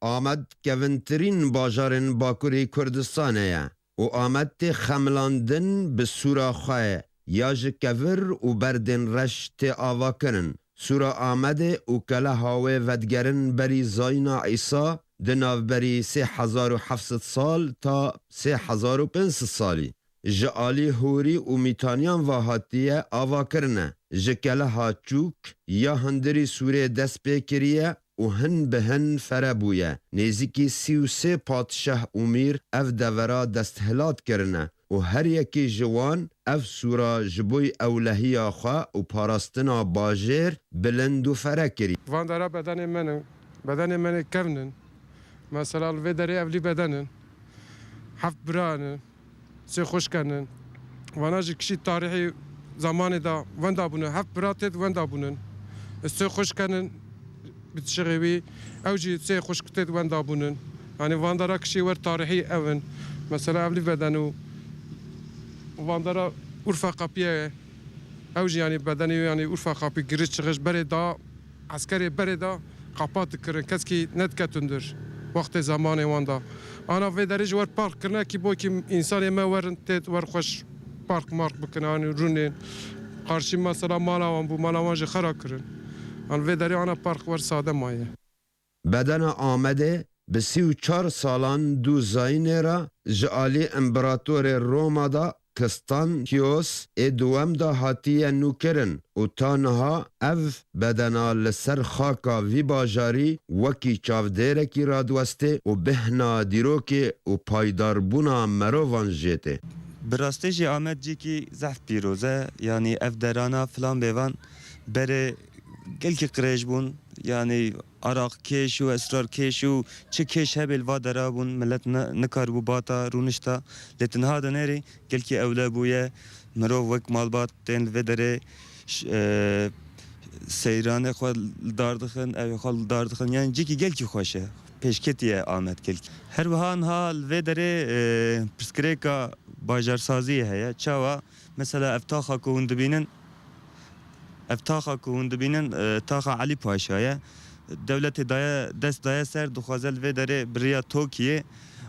Amed kevintirîn bajarên Bakurê Kurdistanê ye û Amed tê xemilandin bi sûra xwe ye ya ji kevir û berdên reş tê avakirin. Sûra Amedê û Keleha wê vedigerin berî zayîna Îsa di navberî sê hezar û heft sed sal ta sê hezar û pênc sed salî. Ji alî hûrî û mîtaniyan ve hatiye avakirine. Ji Keleha Çûk ya hundirî Sûrê dest pê kiriye û hin bi hin fere bûye. Nêzîkî sî û sê padşah û mîr ev devera desthilat kirine û her yekî ji wan ev sûra ji bo ewlehiya xwe û parastina bajêr bilind û fere kirî. Van dera bedenê me ne, bedenê me ne kevn in. Mesela li vê derê ev lî beden in. Heft bira ne. Sê xwişken in. Vana jî kişî tarîhî zamanê de wenda bûne. Heft bira têt wenda bûnin. Sê xwişken in, bi tişixê wî, ew jî sê xwişk têt wenda bûnin. Yanî van dara kişî wer tarîhî ew in. Mesela ev lî beden û van dara Urfa Kapiyê ye. Ew jî yanî bedenê wî yanî Urfa Kapî girî çixiş berê da. Eskerê berê de qapa dikirin, keskî nediketin dir. Wextê zemanê wan de. Ana vê derê ji wer park kirine kî bo kî însanê me werin têt wer xweş park mark bikin, anî rûnên. Qarşî mesela mala wan bû, mala wan jî xera kirin. An vê derê ana park wer sade maye. Bedena Amedê bi sî û çar salan dû zayînê re ji alî împeratorê Roma de Konstantios ê duwem de hatiye nûkirin û ta niha ev bedena li ser xaka vî bajarî wekî çavdêrekî radiwestê û bêhna dîrokê û paydarbûna merovan jê tê. Bi rastî jî Amed cîkî zehf pîroz e. Yanî ev derana filan bêvan berê gelkî qirêj bûn. Yanî araqkêş û esrarkêş û çi kêş hebê li va dera bûn, milet ne, nikaribû bata rûnişta. Lê ti niha dinêrî gelkî ewle bûye. Mirov wek malbat tên li vê derê ş-, e, seyranê xwe li dar dixin, evê xwe li dar dixin. Yanî cîkî gelkî xweş e. Pêşketî ye Amed gelkî. Her wiha niha li vê derê, e, pirsgirêka bajarsaziyê heye. Çawa? Mesela ev taxa ku hûn dibînin, ev taxa ku hûn dibînin, e, taxa Elî Paşa ye. Dewletê daye, dest daye ser, dixwaze li vê derê bi riya tokiyê,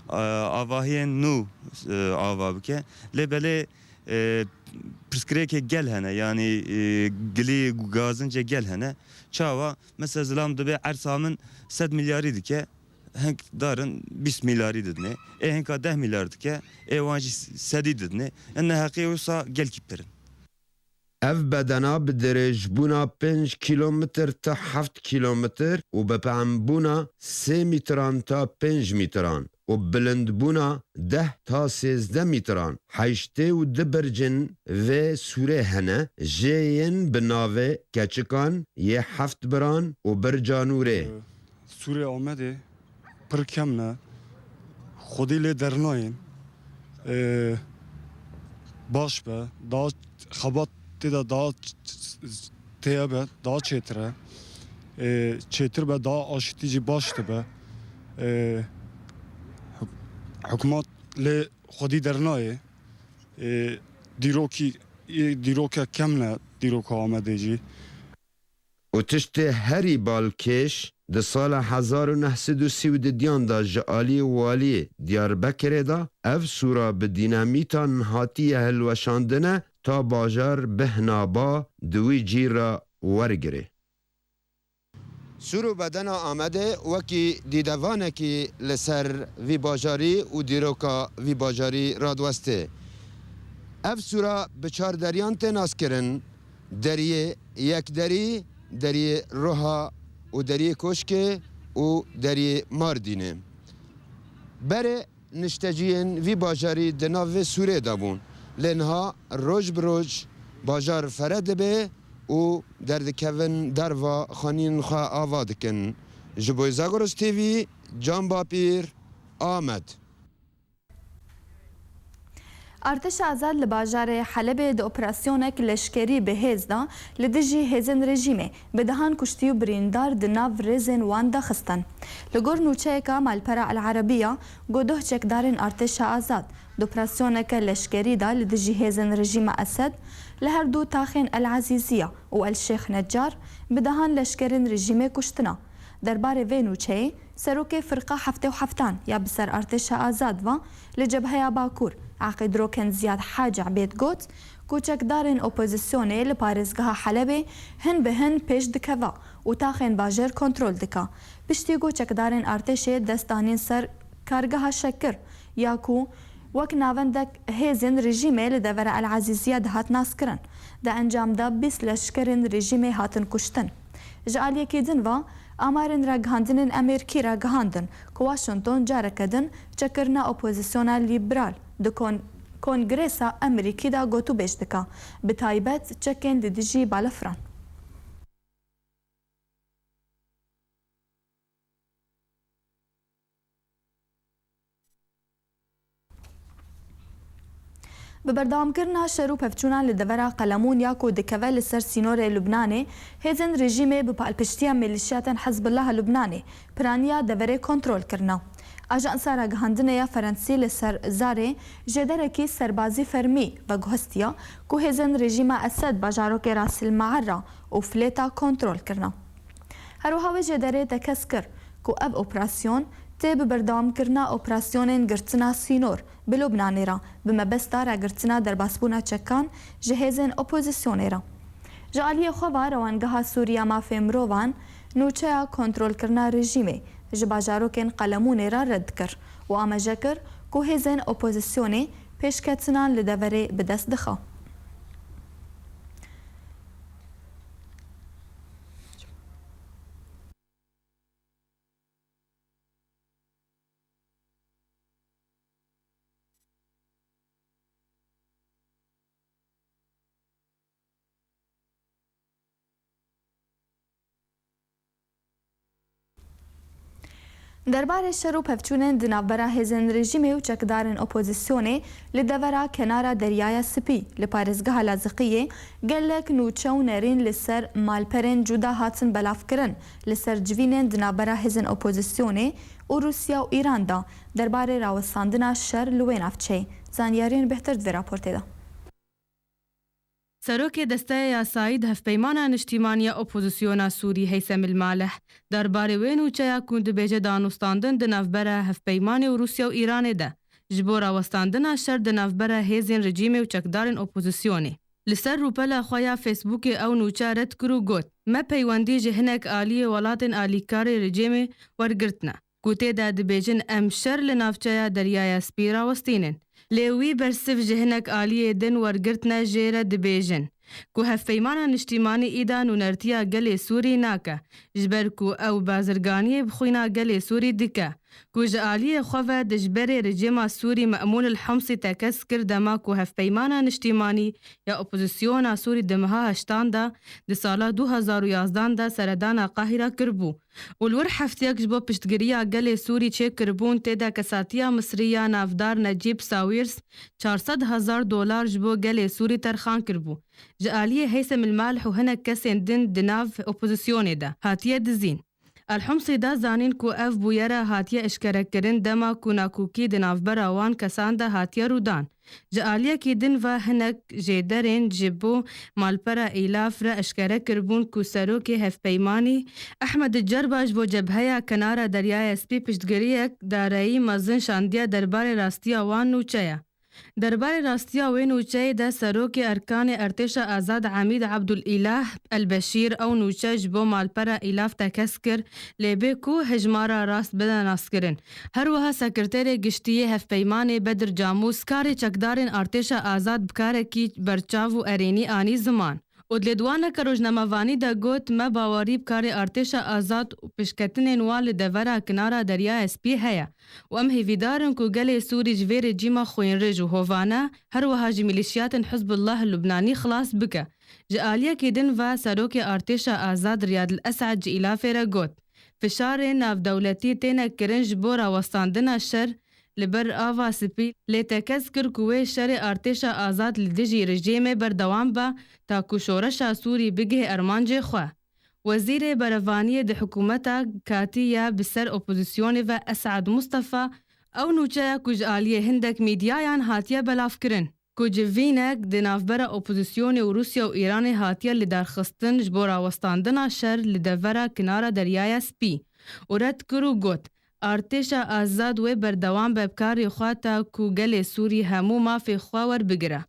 e, avahiyên nû, e, ava bike. Lê belê, e, pirsgirêkê gel hene, yanî, e, gilî gazincê gel hene. Çawa? Mesela zilam dibe ersa min sed milyarî dike. Hink darin bîst milyarî didinê. Ê hinka deh milyar dike, ê wan jî sedî didinê. Yan neheqiyê wisa gelkî pir in. Ev bedena bi dirêjbûna pênc kîlometr ta heft kîlometr û bi pembûna sê mîtran ta pênc mîtran û bilindbûna deh ta sêzdeh mîtran, heştê û du bircên vê sûrê hene, jê yên bi navê Keçikan yê Heft Biran û Birca Nûrê. Sûrê Amedê pir kem ne. Xwedî lê dernayên, e, baş be, daha xebat tê de daha ç-, ç-, têye be, daha çêtir e. E, çêtir be, daha aşitî jî baş dibe. E, huk-, hikûmet lê xwedî dernayê. E, dîrokî, e, dîroke kem ne, dîroka Amedê jî. Û tiştê herî balkêş, di sala hezar û neh sed û sî û didiyan de ji alî waliyê Diyarbekirê de ev sûra bi dînamîtan hatiye hilweşandine ta bajar bihna ba di wî cî re wergirê. Sûr û bedena Amedê wekî dîdevanekî li ser vî bajarî û dîroka vî bajarî radiwestê. Ev sûra bi çar deriyan tê naskirin, Deriyê Yekderî, Deriyê Roha û Deriyê Koşkê û Deriyê Mardînê. Berê nişteciyên vî bajarî di nav vê sûrê de bûn. Lê niha roj bi roj bajar fere dibe û derdikevin derva xaniyên xwe ava dikin. Ji bo Zagros T V, Can Bapîr, Amed. Artêşa Azad li bajarê Helebê di operasyonek leşkerî bi hêz de li dijî hêzên rejîmê bi dehan kuştî û birîndar di nav rêzên wan de xistin. Li gor nûçeyeka malpera El Erebiya, ku duh çekdarên Artêşa Azad di operasyoneke leşkerî de li dijî hêzên rejîma Esed li her du taxên El Ezîziya û El Şêx Necar bi dehan leşkerên rejîmê kuştina. Derbarê vê nûçeyê, serokê Firqa Heftê û Heftan ya bi ser Artêşa Azad ve li Cebheya Bakur, Aqîdrokên Ziyad Hac Ebêd got ku çekdarên opozisyonê li parêzgeha Helebê hin bi hin pêş dikeve û taxên bajêr kontrol dike. Piştî ku çekdarên artêşê dest danîn ser kargeha Şekir ya ku wek navendek hêzên rejîmê li devera El Ezîziya dihat naskirin, di encam de bîst leşkerên rejîmê hatin kuştin. Ji aliyekî din ve, amarên ragihandinên Amerîkî ragihandin ku Washington careke din çekirina opozisyona lîberal di kon-, Kongresa Amerîkî de gotûbêj dike, bi taybet çekên li dijî balafran. Bi berdewamkirina şer û pevçûnan li devera Qelemûn ya ku dikeve li ser sînorê Lubnanê, hêzên rejîmê bi palpiştiya milîşyatên Hizbullah Lubnanê piraniya deverê kontrol kirine. Ajansa ragihandinê ya Ferensî li ser zarê jêderekî serbazî fermî veguhestiya ku hêzên rejîma Esed bajarokê Ras El Meerra û Filêta kontrol kirine. Her wiha wê jêderê tekez kir ku ev operasyon tê bi berdewamkirina operasyonên girtina sînor bi Lubnanê re bi mebesta ragirtina derbasbûna çekan ji hêzên opozisyonê re. Ji aliyê xwe ve Rewangeha Sûrî ya Mafê Mirovan nûçeya kontrolkirina rejîmê ji bajarokên Qelemûnê re red kir û amaje kir ku hêzên opozisyonê pêşketinan li deverê bi dest dixe. Derbarê şer û pevçûnên di navbera hêzên rejîmê û çekdarên opozisyonê li devera kenara Deryaya Spî li parêzgeha Laziqiyê gelek nûçe û nerîn li ser malperên cuda hatin belavkirin, li ser civînên di navbera hêzên opozisyonê û Rûsya û Îran de derbarê rawestandina şer li wê navçeyê. Zanyariyên bêhtir di vê raportê de. Serokê Desteya Yasayî di Hevpeymana Niştîmanî ya Opozisyona Sûrî Heysem Il Maleh derbarê wê nûçeya ku dibêje danûstandin di navbera hevpeymanê û Rûsya û Îranê de ji bo rawestandina şer di navbera hêzên rejîmê û çekdarên opozisyonê. Li ser rûpela xwe ya Facebookê ew nûçe red kir û got, Me peywendî ji hinek aliyê welatên alîkarê rejîmê wergirtine, ku tê de dibêjin em şer li navçeya Deryaya Spî rawestînin. Lê wî bersiv ji hinek aliyê din wergirtine jê re dibêjin, ku hevpeymana niştîmanî îda nûnertiya gelê Sûrî nake, ji ber ku ew bazirganiyê bi xwîna gelê Sûrî dike, ku ji aliyê xwe ve dijberê rejîma Sûrî Me'mûn El Hemsî tekez kir dema ku hevpeymana niştîmanî ya opozisyona Sûrî di meha heştan de, di sala du hezar û yazdan de seredana Qahîra kiribû û li wir heftiyek ji bo piştgiriya gelê Sûrî çêkiribûn, tê de kesatiya Misrî ya navdar Necîb Sawîrs çar sed hezar dolar ji bo gelê Sûrî terxan kiribû. Ji aliyê Heysem El Malih û hinek kesên din di nav opozisyonê de hatiye dizîn. El Hemsî da zanîn ku ev bûyera hatiye eşkerekirin dema ku nakokî di navbera wan kesan de hatiye rûdan. Ji aliyekî din ve hinek jêderên ji bo malpera Îlaf re eşkere kiribûn ku serokê hevpeymanî Ehmed Cerba ji bo Cebheya Kenara Deryaya Spî piştgiriyek darayî mezin şandiye derbarê rastiya wan nûçeya. Derbarê rastiya wê nûçeyê de serokê erkanê Artêşa Azad Emîd Ebdulîlah Elbeşîr ew nûçe ji bo malpera Îlaf tekez kir, lê bê ku hejmara rast bide naskirin. Her wiha Sekreterê Giştî yê Hevpeymanê Bedir Camûs karê çekdarên Artêşa Azad bi karekî berçav û erênî anî ziman û di lêdwaneke rojnamevanî de got, Me bawerî bi karê Artêşa Azad û pêşketinên wan li devera Kinara Deryaya Spî heye û em hêvîdar in ku gelê Sûrî ji vê rejîma xwînrij û hovane, her wiha ji mîlîşiyatên Hizbullah Lubnanî xilas bike. Ji aliyekî din ve Serokê Artêşa Azad Riyad El Esad ji Îlafê re got, Fişarên navdewletî têne kirin ji bo rawestandina şer li ber Ava Spî, lê tekez kir ku wê şerê Artêşa Azad li dijî rejîmê berdewam be, ta ku şoreşa Sûrî bigihê ermancê xwe. Wezîrê Berevaniyê di hikûmeta katî ya bi ser opozisyonê ve Esad Mustafa, ew nûçeya ku ji aliyê hindek mîdyayan hatiye belavkirin, ku civînek di navbera opozisyonê û Rûsya û Îranê hatiye lidarxistin ji bo rawestandina şer li devera Kinara Deryaya Spî û red kir û got, Artêşa Azad wê berdewam be bi karê xwe ta ku gelê Sûrî hemû mafê xwe werbigire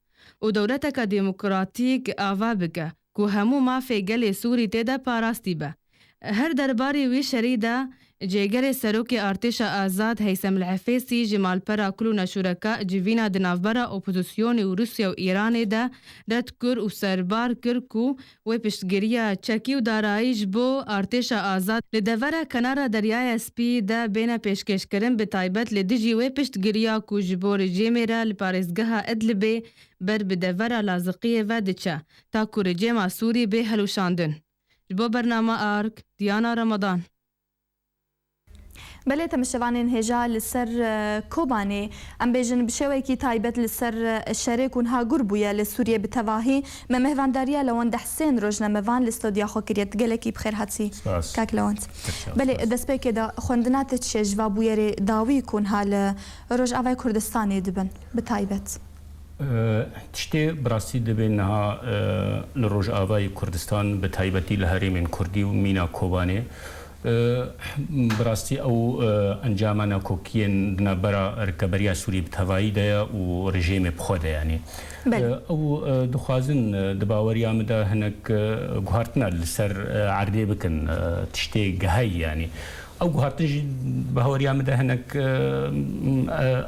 û dewleteke demokratîk ava bike, ku hemû mafê gelê Sûrî tê de parastî be. Her derbarê wî şerî de, cêgerê Serokê Artêşa Azad Heysem El Efêsî ji malpera kul û neşûreka civîna di navbera opozisyonê û Rûsya û Îranê de red kir û serbar kir ku wê piştgiriya çekî û darayî ji bo Artêşa Azad li devera Kenara Deryaya Spî de bêne pêşkêşkirin, bi taybet li dijî wê piştgiriya ku ji bo rejîmê re li parêzgeha Idlibê ber bi devera Laziqiyê ve diçe, ta ku rejîma Sûrî bê hilweşandin. Ji bo bernama Ark, Diana Ramadan. Belê, temaşevanên hêja, li ser, e, Kobanê, em bêjin bi şêwekî taybet li ser, e, şerê ku niha gur bûye li Sûriyê bi tevahî, me mêvandariya Lewend Husên rojnamevan li stûdya xwe kiriye. Gelekî bi xêr hatî, Spas. Kak Lewend. Teşekkür. Belê, spas. Destpêkê de xwendina te çi ye ji va bûyerê dawî ku niha li Rojavayê Kurdistanê dibin bi taybet? E, tiştê bi rastî divê niha, e, li Rojavayê Kurdistan, bi taybetî li herêmên Kurdî û mîna Kobanê, e, bi rastî ew, e, encama nakokiyên di navbera Rêkeberiya Sûrî bi tevayî de ye û rejîmê bi xwe de, yanî. Belê. E, ew, e, dixwazin, e, di baweriya min de hinek, e, guhartina li ser, e, erdê bikin, e, tiştê gehayî, yanî. Ew guhartin jî di baweriya min de hinek, e, e,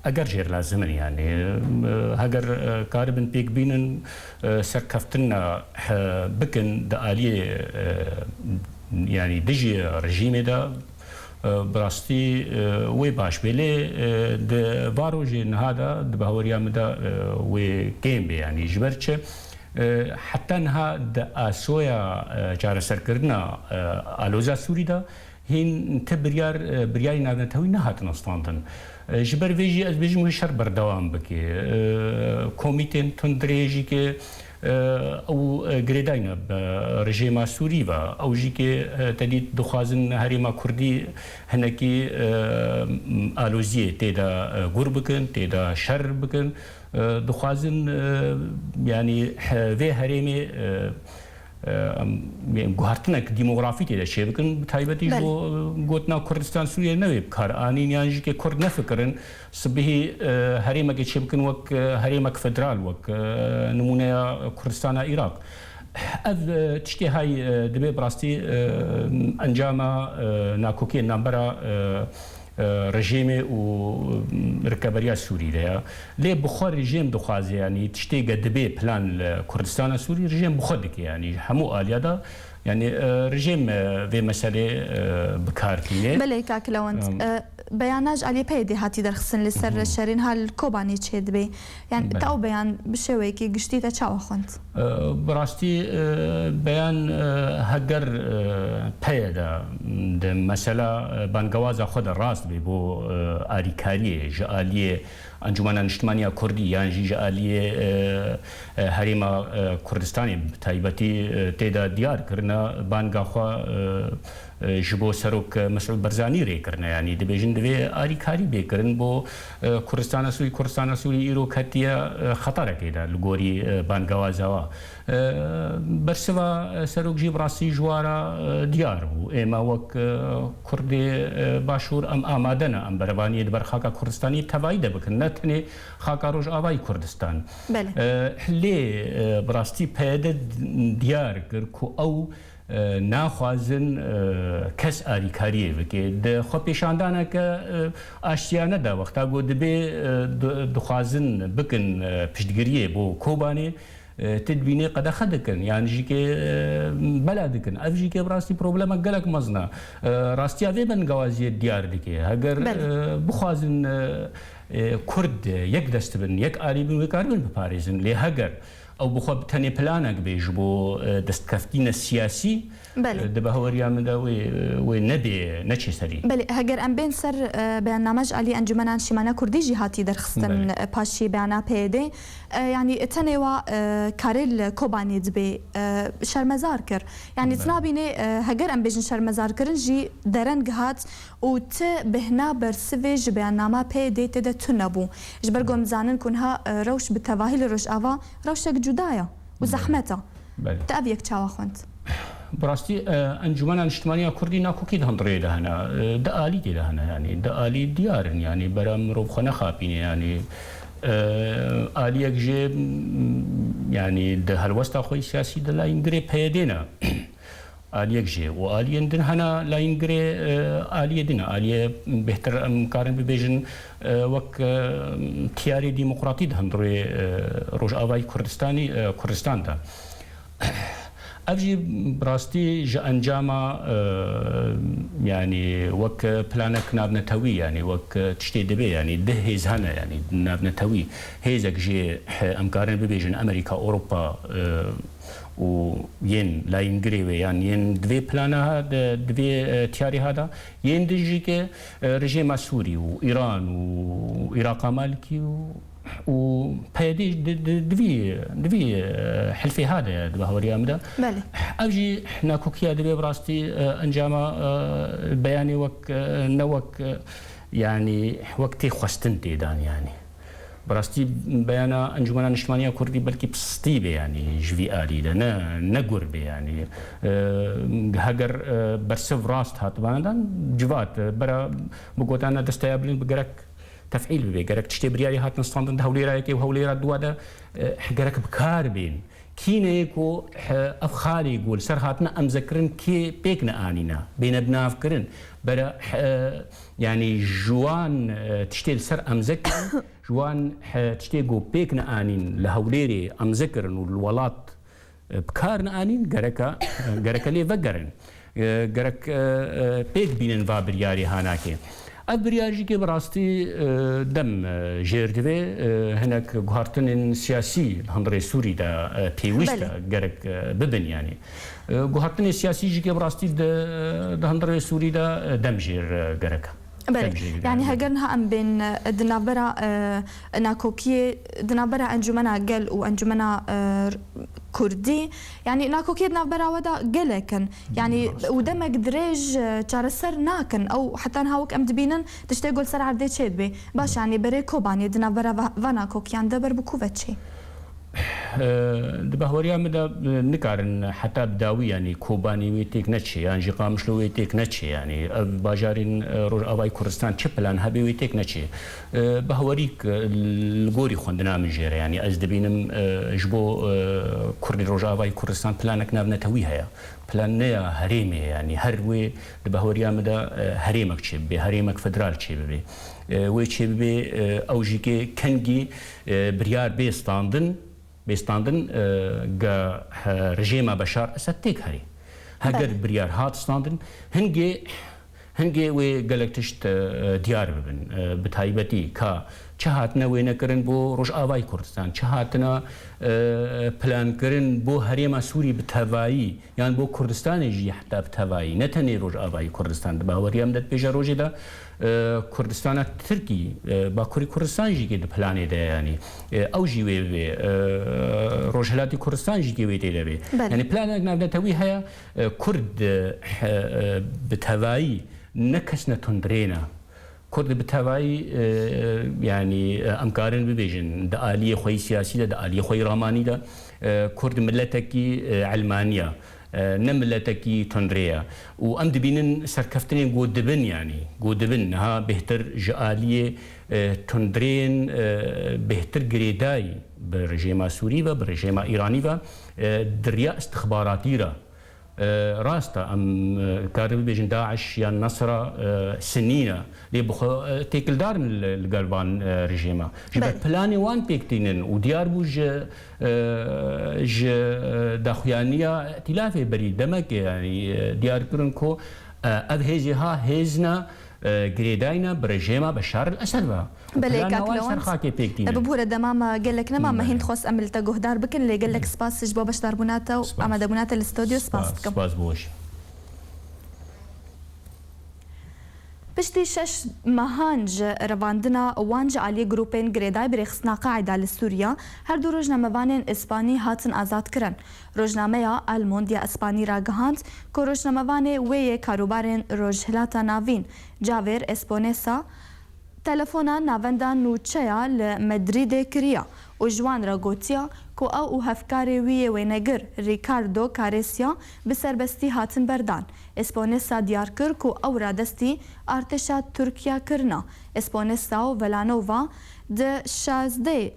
Eger jêr lazim in, yanî, e, heger, e, karibin pêk bînin, e, serkeftina, e, bikin di aliyê, e, yanî dijî rejîmê de, e, bi rastî, e, wê baş bê. Lê, e, di va rojê niha de, di baweriya min de, e, wê kêm bê, yanî ji ber çi? E, heta niha di asoya, e, çareserkirina, e, aloza Sûrî de, Hîn ti biryar, e, biryarî navnetewî nehatin astandin. E, ji ber vê jî ez bêjim wê şer berdewam bike. E, komîtên tundrêjî ke, Ew girêdayî ne bi rejêma Sûrî ve. Ew jî ke te dît dixwazin herêma Kurdî hinekî aloziyê tê de gur bikin, tê de şer bikin. Dixwazin, yanî, vê herêmê guhertinek demografî tê de çêbikin, bi taybetî ji bo gotina Kurdistan Sûriyê newê bi kar anîn, yan jî ke Kurd nefikirin, sibihî, e, herêmekê çêbikin wek, e, herêmek federal, wek, e, nimûneya Kurdistana Iraq. Ev, e, tiştê hay, e, dibê bi rastî, e, encama, e, nakokiyên navbera, e, e, rejîmê û, e, rikeberiya Sûrî de ya. Lê bi xwe rejîm dixwaze, yanî tiştê ge dibê plan li Kurdistana Sûrî, rejîm bi xwe dike, yanî hemû aliya de. Yanî, e, rejîm, e, vê meselê, e, bi kar tîne. Belê, kak Lewent. Em. E, beyana ji aliyê PYDê hatî derxistin li ser Hı hı. şerên ha li Kobanê çêdibe. Yani, Belê. te ew beyan bi şêweyekî giştî te çawa xwend? E, bi rastî, e, beyan, e, heger, e, PYD di mesela, e, bangewaza xwe de rast bê bo, e, alîkariyê ji aliyê Encûmena Niştimanî ya Kurdî yan jî ji aliyê, e, e, Herêma, e, Kurdistanê bi taybetî, e, tê de diyar kirine banga xwe, e, e, ji bo Serok, e, Mesûd Barzanî rê kirine. Yanî dibêjin divê alîkarî bê kirin bo, e, Kurdistana Sûrî. Kurdistana Sûrî îro ketiye, e, xetarekê de li gorî, e, bangewaza wa. E, bersiva, e, Serok jî bi rastî ji wa re, e, diyar bû. Ême wek, e, Kurdê, e, Başûr em amade ne, em berevaniyê di ber xaka Kurdistanî tevayî de bikin, ne tenê xaka Rojavayê Kurdistan. Belê. E, lê, e, bi rastî PYD diyar kir ku ew, e, naxwazin, e, kes alîkariyê bike. Di xwepêşandaneke, e, aştiyane de wexta ku dibê, e, di-, dixwazin bikin, e, piştgiriyê bo Kobanê, e, tu dibînê qedexe dikin, yan jî ke, e, bela dikin. Ev jî ke bi rastî problemek gelek mezin e. E, rastiya vê bingewaziyê diyar dike. Heger, Belê. e, bixwazin, e, e, Kurd yek dest bin, yek alî bin, wê karibin biparêzin. Lê heger ew bi xwe bi tenê planek bê ji bo, e, destkeftîne siyasî, Belê. e, di bahweriya min de wê, wê nebê, neçê serî. Belê, heger em bên ser, e, beyanname ji alî Encûmena Niştîmaniya Kurdî jî hatî derxistin, Belê. e, paşî beyana PYDê. E, yanî tenê wa, e, karê li Kobanê dibê, e, şermezar kir. Yanî Belê. tu nabînê, e, heger em bêjin şermezar kirin jî dereng hat û ti bihna bersivê ji beyannama PYDê tê de tune bû. Ji ber ku em dizanin ku niha, e, rewş bi tevahî li Rojava rewşek cuda ye û Belê. zehmet e. Belê. Tu ev yek çawa xwend? Bi rastî, e, Encûmena Niştimanî ya Kurdî nakokî di hundirê de hene, e, di alî tê de hene, yanî di alî diyar in, yanî bera mirov xwe nexapîne, yanî, e, aliyek jê, m, yanî di helwesta xwe yî siyasî di layîngirê PYDê ne. Aliyek jê û aliyên din hene layîngirê, e, aliyê din e. Aliyê bêhtir em karin bibêjin, e, wek, e, tiyarê demokratî di hundirê, e, Rojavayê Kurdistanî, e, Kurdistan de. Ev jî bi rastî ji encama, e, yanî wek planek navnetewî, yanî wek tiştê dibê, yanî di hêz hene, yanî navnetewî hêzek jê, e, em karin bibêjin Amerîka, Ewropa, e, û yên layîngirê wê, yan yên di vê plana ha de, di vê, e, tiyarê ha de, yên din jî ke, e, rejêma Sûrî û Îran û Îraqa Malikî û û PYDê di, di, di vî, di vî, e, hilfê ha de di bahweriya min de. Belê. Ev jî nakokiya divê bi rastî, e, encama, e, beyanê wek, e, ne wek, e, yanî wek tê xwestin tê dan yanî. Bi rastî beyana Encûmena Niştimanî ya Kurdî belkî pistî be yanî ji vî alî de, ne, ne gur be yanî. E, heger, e, bersiv rast hatibana dan civat, e, bera bi gotana desteya bilind bi gerek tefîl bibe. Gerek tiştê biryarî hatin standin di hewlêra yekê û hewlêra dua de, e, gerek bi kar bên. Kî neyê ku, e, ev xalê ku li ser hatine emzekirin kê pêk neanîne, bêne binavkirin. Bere, e, yanî ji wan, e, tiştê li ser emzekirin, ji wan, e, tiştê ku pêk neanîn li hewlêrê emzekirin û li welat e, bi kar neanîn, gereka, e, gereke lê vegerin. E, gerek, e, e, pêk bînin va biryarê hanakê. Ev biryar jî ke bi rastî, e, dem, e, jêr divê, e, hinek guhartinên siyasî li hundirê Sûrî de, e, pêwîst Belê. e, gerek, e, bibin yanî. E, guhartinên siyasî jî ke bi rastî di, di hundirê Sûrî de, e, dem jêr, e, gerek e. Belê. Yanî heger niha em bên, e, di navbera, e, nakokiyê, di navbera Encûmena Gel û Encûmena, e, Kurdî, yanî nakokiyê di navbera we de gelek in. Yanî û demek dirêj, e, çareser nakin. Ew heta niha wek em dibînin tiştê ku li ser erdê çêdibe. Baş, yanî berê Kobanê di navbera va, va nakokiyan de ber bi ku ve çê? E, di bahweriya min de, e, nikarin heta bi dawî, yanî Kobanî wê têk neçê, yan jî Qamişlo wê têk neçê, yanî ev bajarên, e, Rojavayê Kurdistan çi plan hebe wê têk neçê. E, bahwerî, e, li gorî xwendina min jê re, yanî ez dibînim, e, ji bo, e, Kurdên Rojavayê Kurdistan planek navnetewî heye. Plan ne ya herêmê ye, yanî her wê di bahweriya min de, e, herêmek çêbibe, herêmek federal çêbibe. E, wê çêbibe, e, ew jî kê kengî, e, biryar bê standin, bê standin, e, ga, he, rejêma Beşar Esed têk herî. Heger Belê. biryar hat standin, hingê, hingê wê gelek tişt, e, diyar bibin. E, bi taybetî ka çi hatine wênekirin bo Rojavayê Kurdistan, çi hatine, e, plankirin bo herêma Sûrî bi tevayî, yan bo Kurdistanê jî heta bi tevayî, ne tenê Rojavayê Kurdistan. Di baweriya min de di pêşerojê de, e, Kurdistana Tirkî, e, Bakurê Kurdistan jî kê di planê de ye, yanî, e, ew jî wê bê, e, Rojhilatê Kurdistan jî kê wê tê de bê. Belê. Yanî planek navnetewî heye, e, Kurd, e, he, e, bi tevayî ne kesne tundrê ne. Kurd bi tevayî, e, yanî, e, em karin bibêjin, di aliyê xwe yî siyasî de, di aliyê xwe yî ramanî de, e, Kurd miletekî, e, elmanî ye, e, ne miletekî tundrê ye. Û em dibînin serkeftinên ku dibin, yanî, ku dibin niha bêhtir ji aliyê, e, tundrêyên, e, bêhtir girêdayî bi rejêma Sûrî ve, bi rejêma Îranî ve, e, di riya istixbaratî re. E, rast e, em, e, karin bibêjin DAIŞ yan Nesra, e, Sinî ne. Lê bi xwe, e, têkildar in li, li gel van, e, rejêma. Ji ber Belê. planê wan pêk tînin û diyar bû ji, e, ji, e, daxuyaniya îtilafê berî demekê, yanî, e, diyar kirin ku, e, ev hêzê ha hêz ne, e, girêdayî ne bi rejêma Beşar el Esed ve. Belê, Plana kak wan li ser Lewand. xakê pêk tînin. E, bibûre dema me gelek nema, me Belê. hîn dixwest em li te guhdar bikin, lê gelek Belê. spas ji bo beşdarbûna te û Spas. amadebûna te li stûdyo, spas Spas, dikim. spas bo. Piştî şeş mehan ji revandina wan ji aliyê grûpên girêdayî bi rêxistina Qaîda li Sûriya, her du rojnamevanên Îspanî hatin azad kirin. Rojnameya El Monde ya Îspanî ragihand ku rojnamevanê wê yê karûbarên Rojhilata Navîn, Javier Espinosa, telefona navenda nûçeya li Madrîdê kiriya û ji wan re gotiya ku ew û hevkarê wî yê wênegir Ricardo Carecia bi serbestî hatin berdan. Espinosa diyar kir ku ew radestî artêşa Tirkiya kirina. Espinosa û Velanova di şazdeh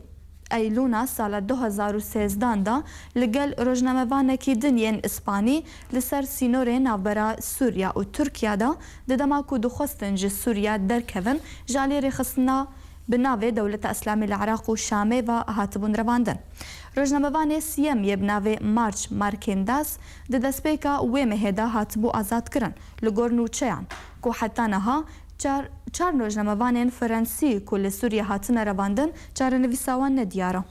Eylûna sala du hezar û sêzdan de li gel rojnamevanekî din yên Îspanî li ser sînorê navbera Sûriya û Tirkiya de, di dema ku dixwestin ji Sûriya derkevin, ji aliyê rêxistina bi navê Dewleta Îslamî li Iraq û Şamê ve hatibûn revandin. Rojnamevanê siyem yê bi navê Març Markendas di destpêka wê mehê de hatibû azadkirin, li gor nûçeyan ku heta niha çar, çar rojnamevanên Fransî ku li Sûriye hatine revandin, çarenivîsa wan nediyar e.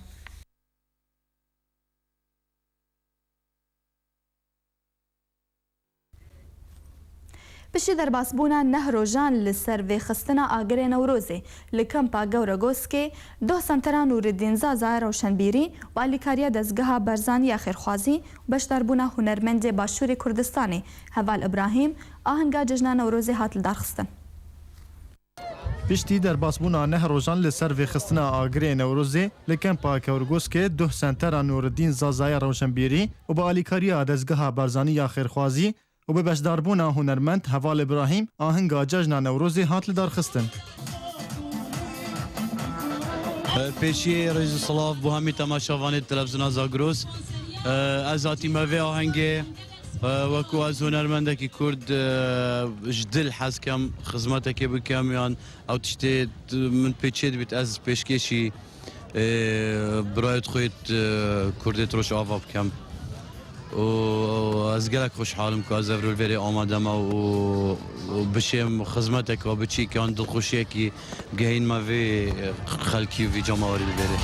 Piştî derbasbûna neh rojan li ser vêxistina agirê Newrozê li Kempa Gewregoskê, doh Sentera Nûreddîn Zaza Rewşenbîrî û alîkariya Dezgeha Barzanî ya Xêrxwazî û beşdarbûna hunermendê Başûrê Kurdistanê Heval Îbrahîm ahinga Cejna Newrozê hat lidarxistin. Piştî derbasbûna neh rojan li ser vêxistina agirê Newrozê li Kempa Kewrgoskê, doh Sentera Nûreddîn Zazaya Rewşenbîrî û bi alîkariya Dezgeha Barzanî ya Xêrxwazî û bi beşdarbûna hunermend Heval Îbrahîm ahinga Cejna Newrozê hat lidarxistin. Pêşiyê rêz û silav bo hemî temaşevanê Televîzyona Zagros. Ez hatîme vê ahengê, wekû ez hunermendekî Kurd, ji dil hez kem xizmetekê bikim, yan ew tiştê min pê çêdibît ez pêşkêşî, ê, birayê xwe yê, e, Kurdê Rojava bikem. Û ez gelek xweşhal im ku ez evrû li vêrê amade me û, û bişêm xizmeteka biçîk yan dilxweşiyekî gehînme vê xelkî û vî cemawerî li vêrê.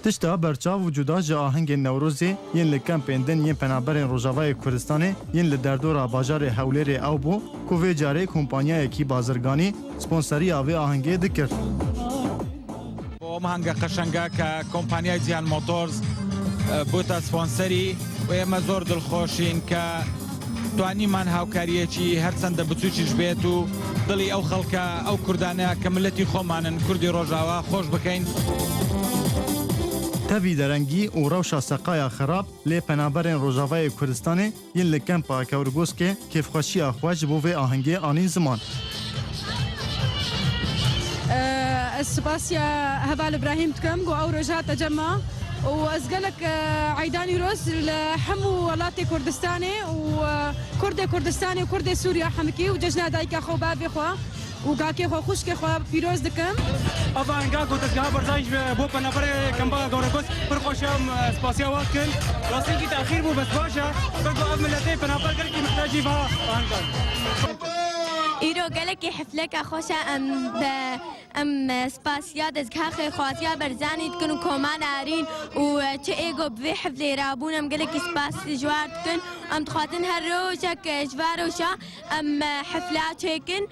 Tişta berçav û cuda ji ahengên Newrozê yên li kempên din yên penaberên Rojavayê Kurdistanê yên li derdora bajarê Hewlêrê ew bû ku vê carê kompanyayekî bazirganî sponseriya vê ahengê dikir. بۆ ئەم هەنگە قەشەنگە کە کۆمپانیای جیهان مۆتۆرز، ئە، بۆتە سپۆنسەری و ئێمە زۆر دڵخۆشین کە توانیمان هاوکاریەکی هەرچەندە بچووکیش بێت و دڵی ئەو خەڵکە، ئەو کوردانەیە کە ملەتی خۆمانن، کوردی ڕۆژاوا، خۆش بکەین. Tevî derengî û rewşa seqaya xerab lê penaberên Rojavayê Kurdistanê yên li kempa Kewrgoskê kêfxweşiya xwe ji bo vê ahengê anîn ziman. Ez spasiya heval Îbrahîm dikim ku ew roj hate cem me û ez gelek, e, eyda Newroz li hemû welatê Kurdistanê û, e, Kurdê Kurdistanê û Kurdê Sûriya hemikî û cejna dayika xwe û bavê xwe û kakê xwe, xwişkê xwe pîroz dikim. Ava enga ku dezgeha Barzanî ji bo penaberê kempa Gawregosk pir xweş e, em, e, spasiya wan dikin. Rastî jî texîr bû, bes baş e. Ber ku ev miletê penaber gelekî mihtacî va engan. Îro gelekî hifleka xweş e, em be, em, e, spasiya dezgeha xêrxwaziya Barzanî dikin û Koman Arîn û, e, çi êgo bi vê hiflê rabûn, em gelekî spas ji war dikin. Em dixwazin her rojek, e, ji van roja em, e, hifla çêkin.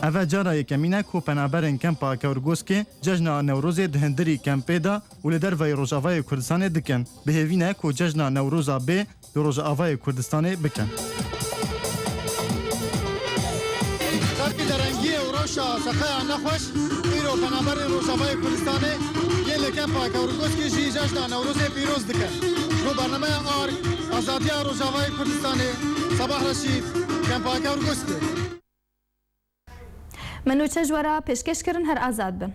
Ev e cara yekemîn e ku penaberên kempa Kewrgoskê cejna Newrozê di hundirî kempê de û li derveyî Rojavayê Kurdistanê dikin. Bi hêvî ne ku cejna Newroza bê di Rojavayê Kurdistanê bikin. Xelkî derengiyê û rewşa seqeya nexweş îro penaberên Rojavayê Kurdistanê yên li kempa Kewrgoskê jî cejna Newrozê pîroz dikin. Ji bo bernameya Ark, Azadiya Rojavayê Kurdistanê, Sabah Reşîd, kempa Kewrgoskê. Me nûçe ji we re pêşkêş kirin, her azad bin.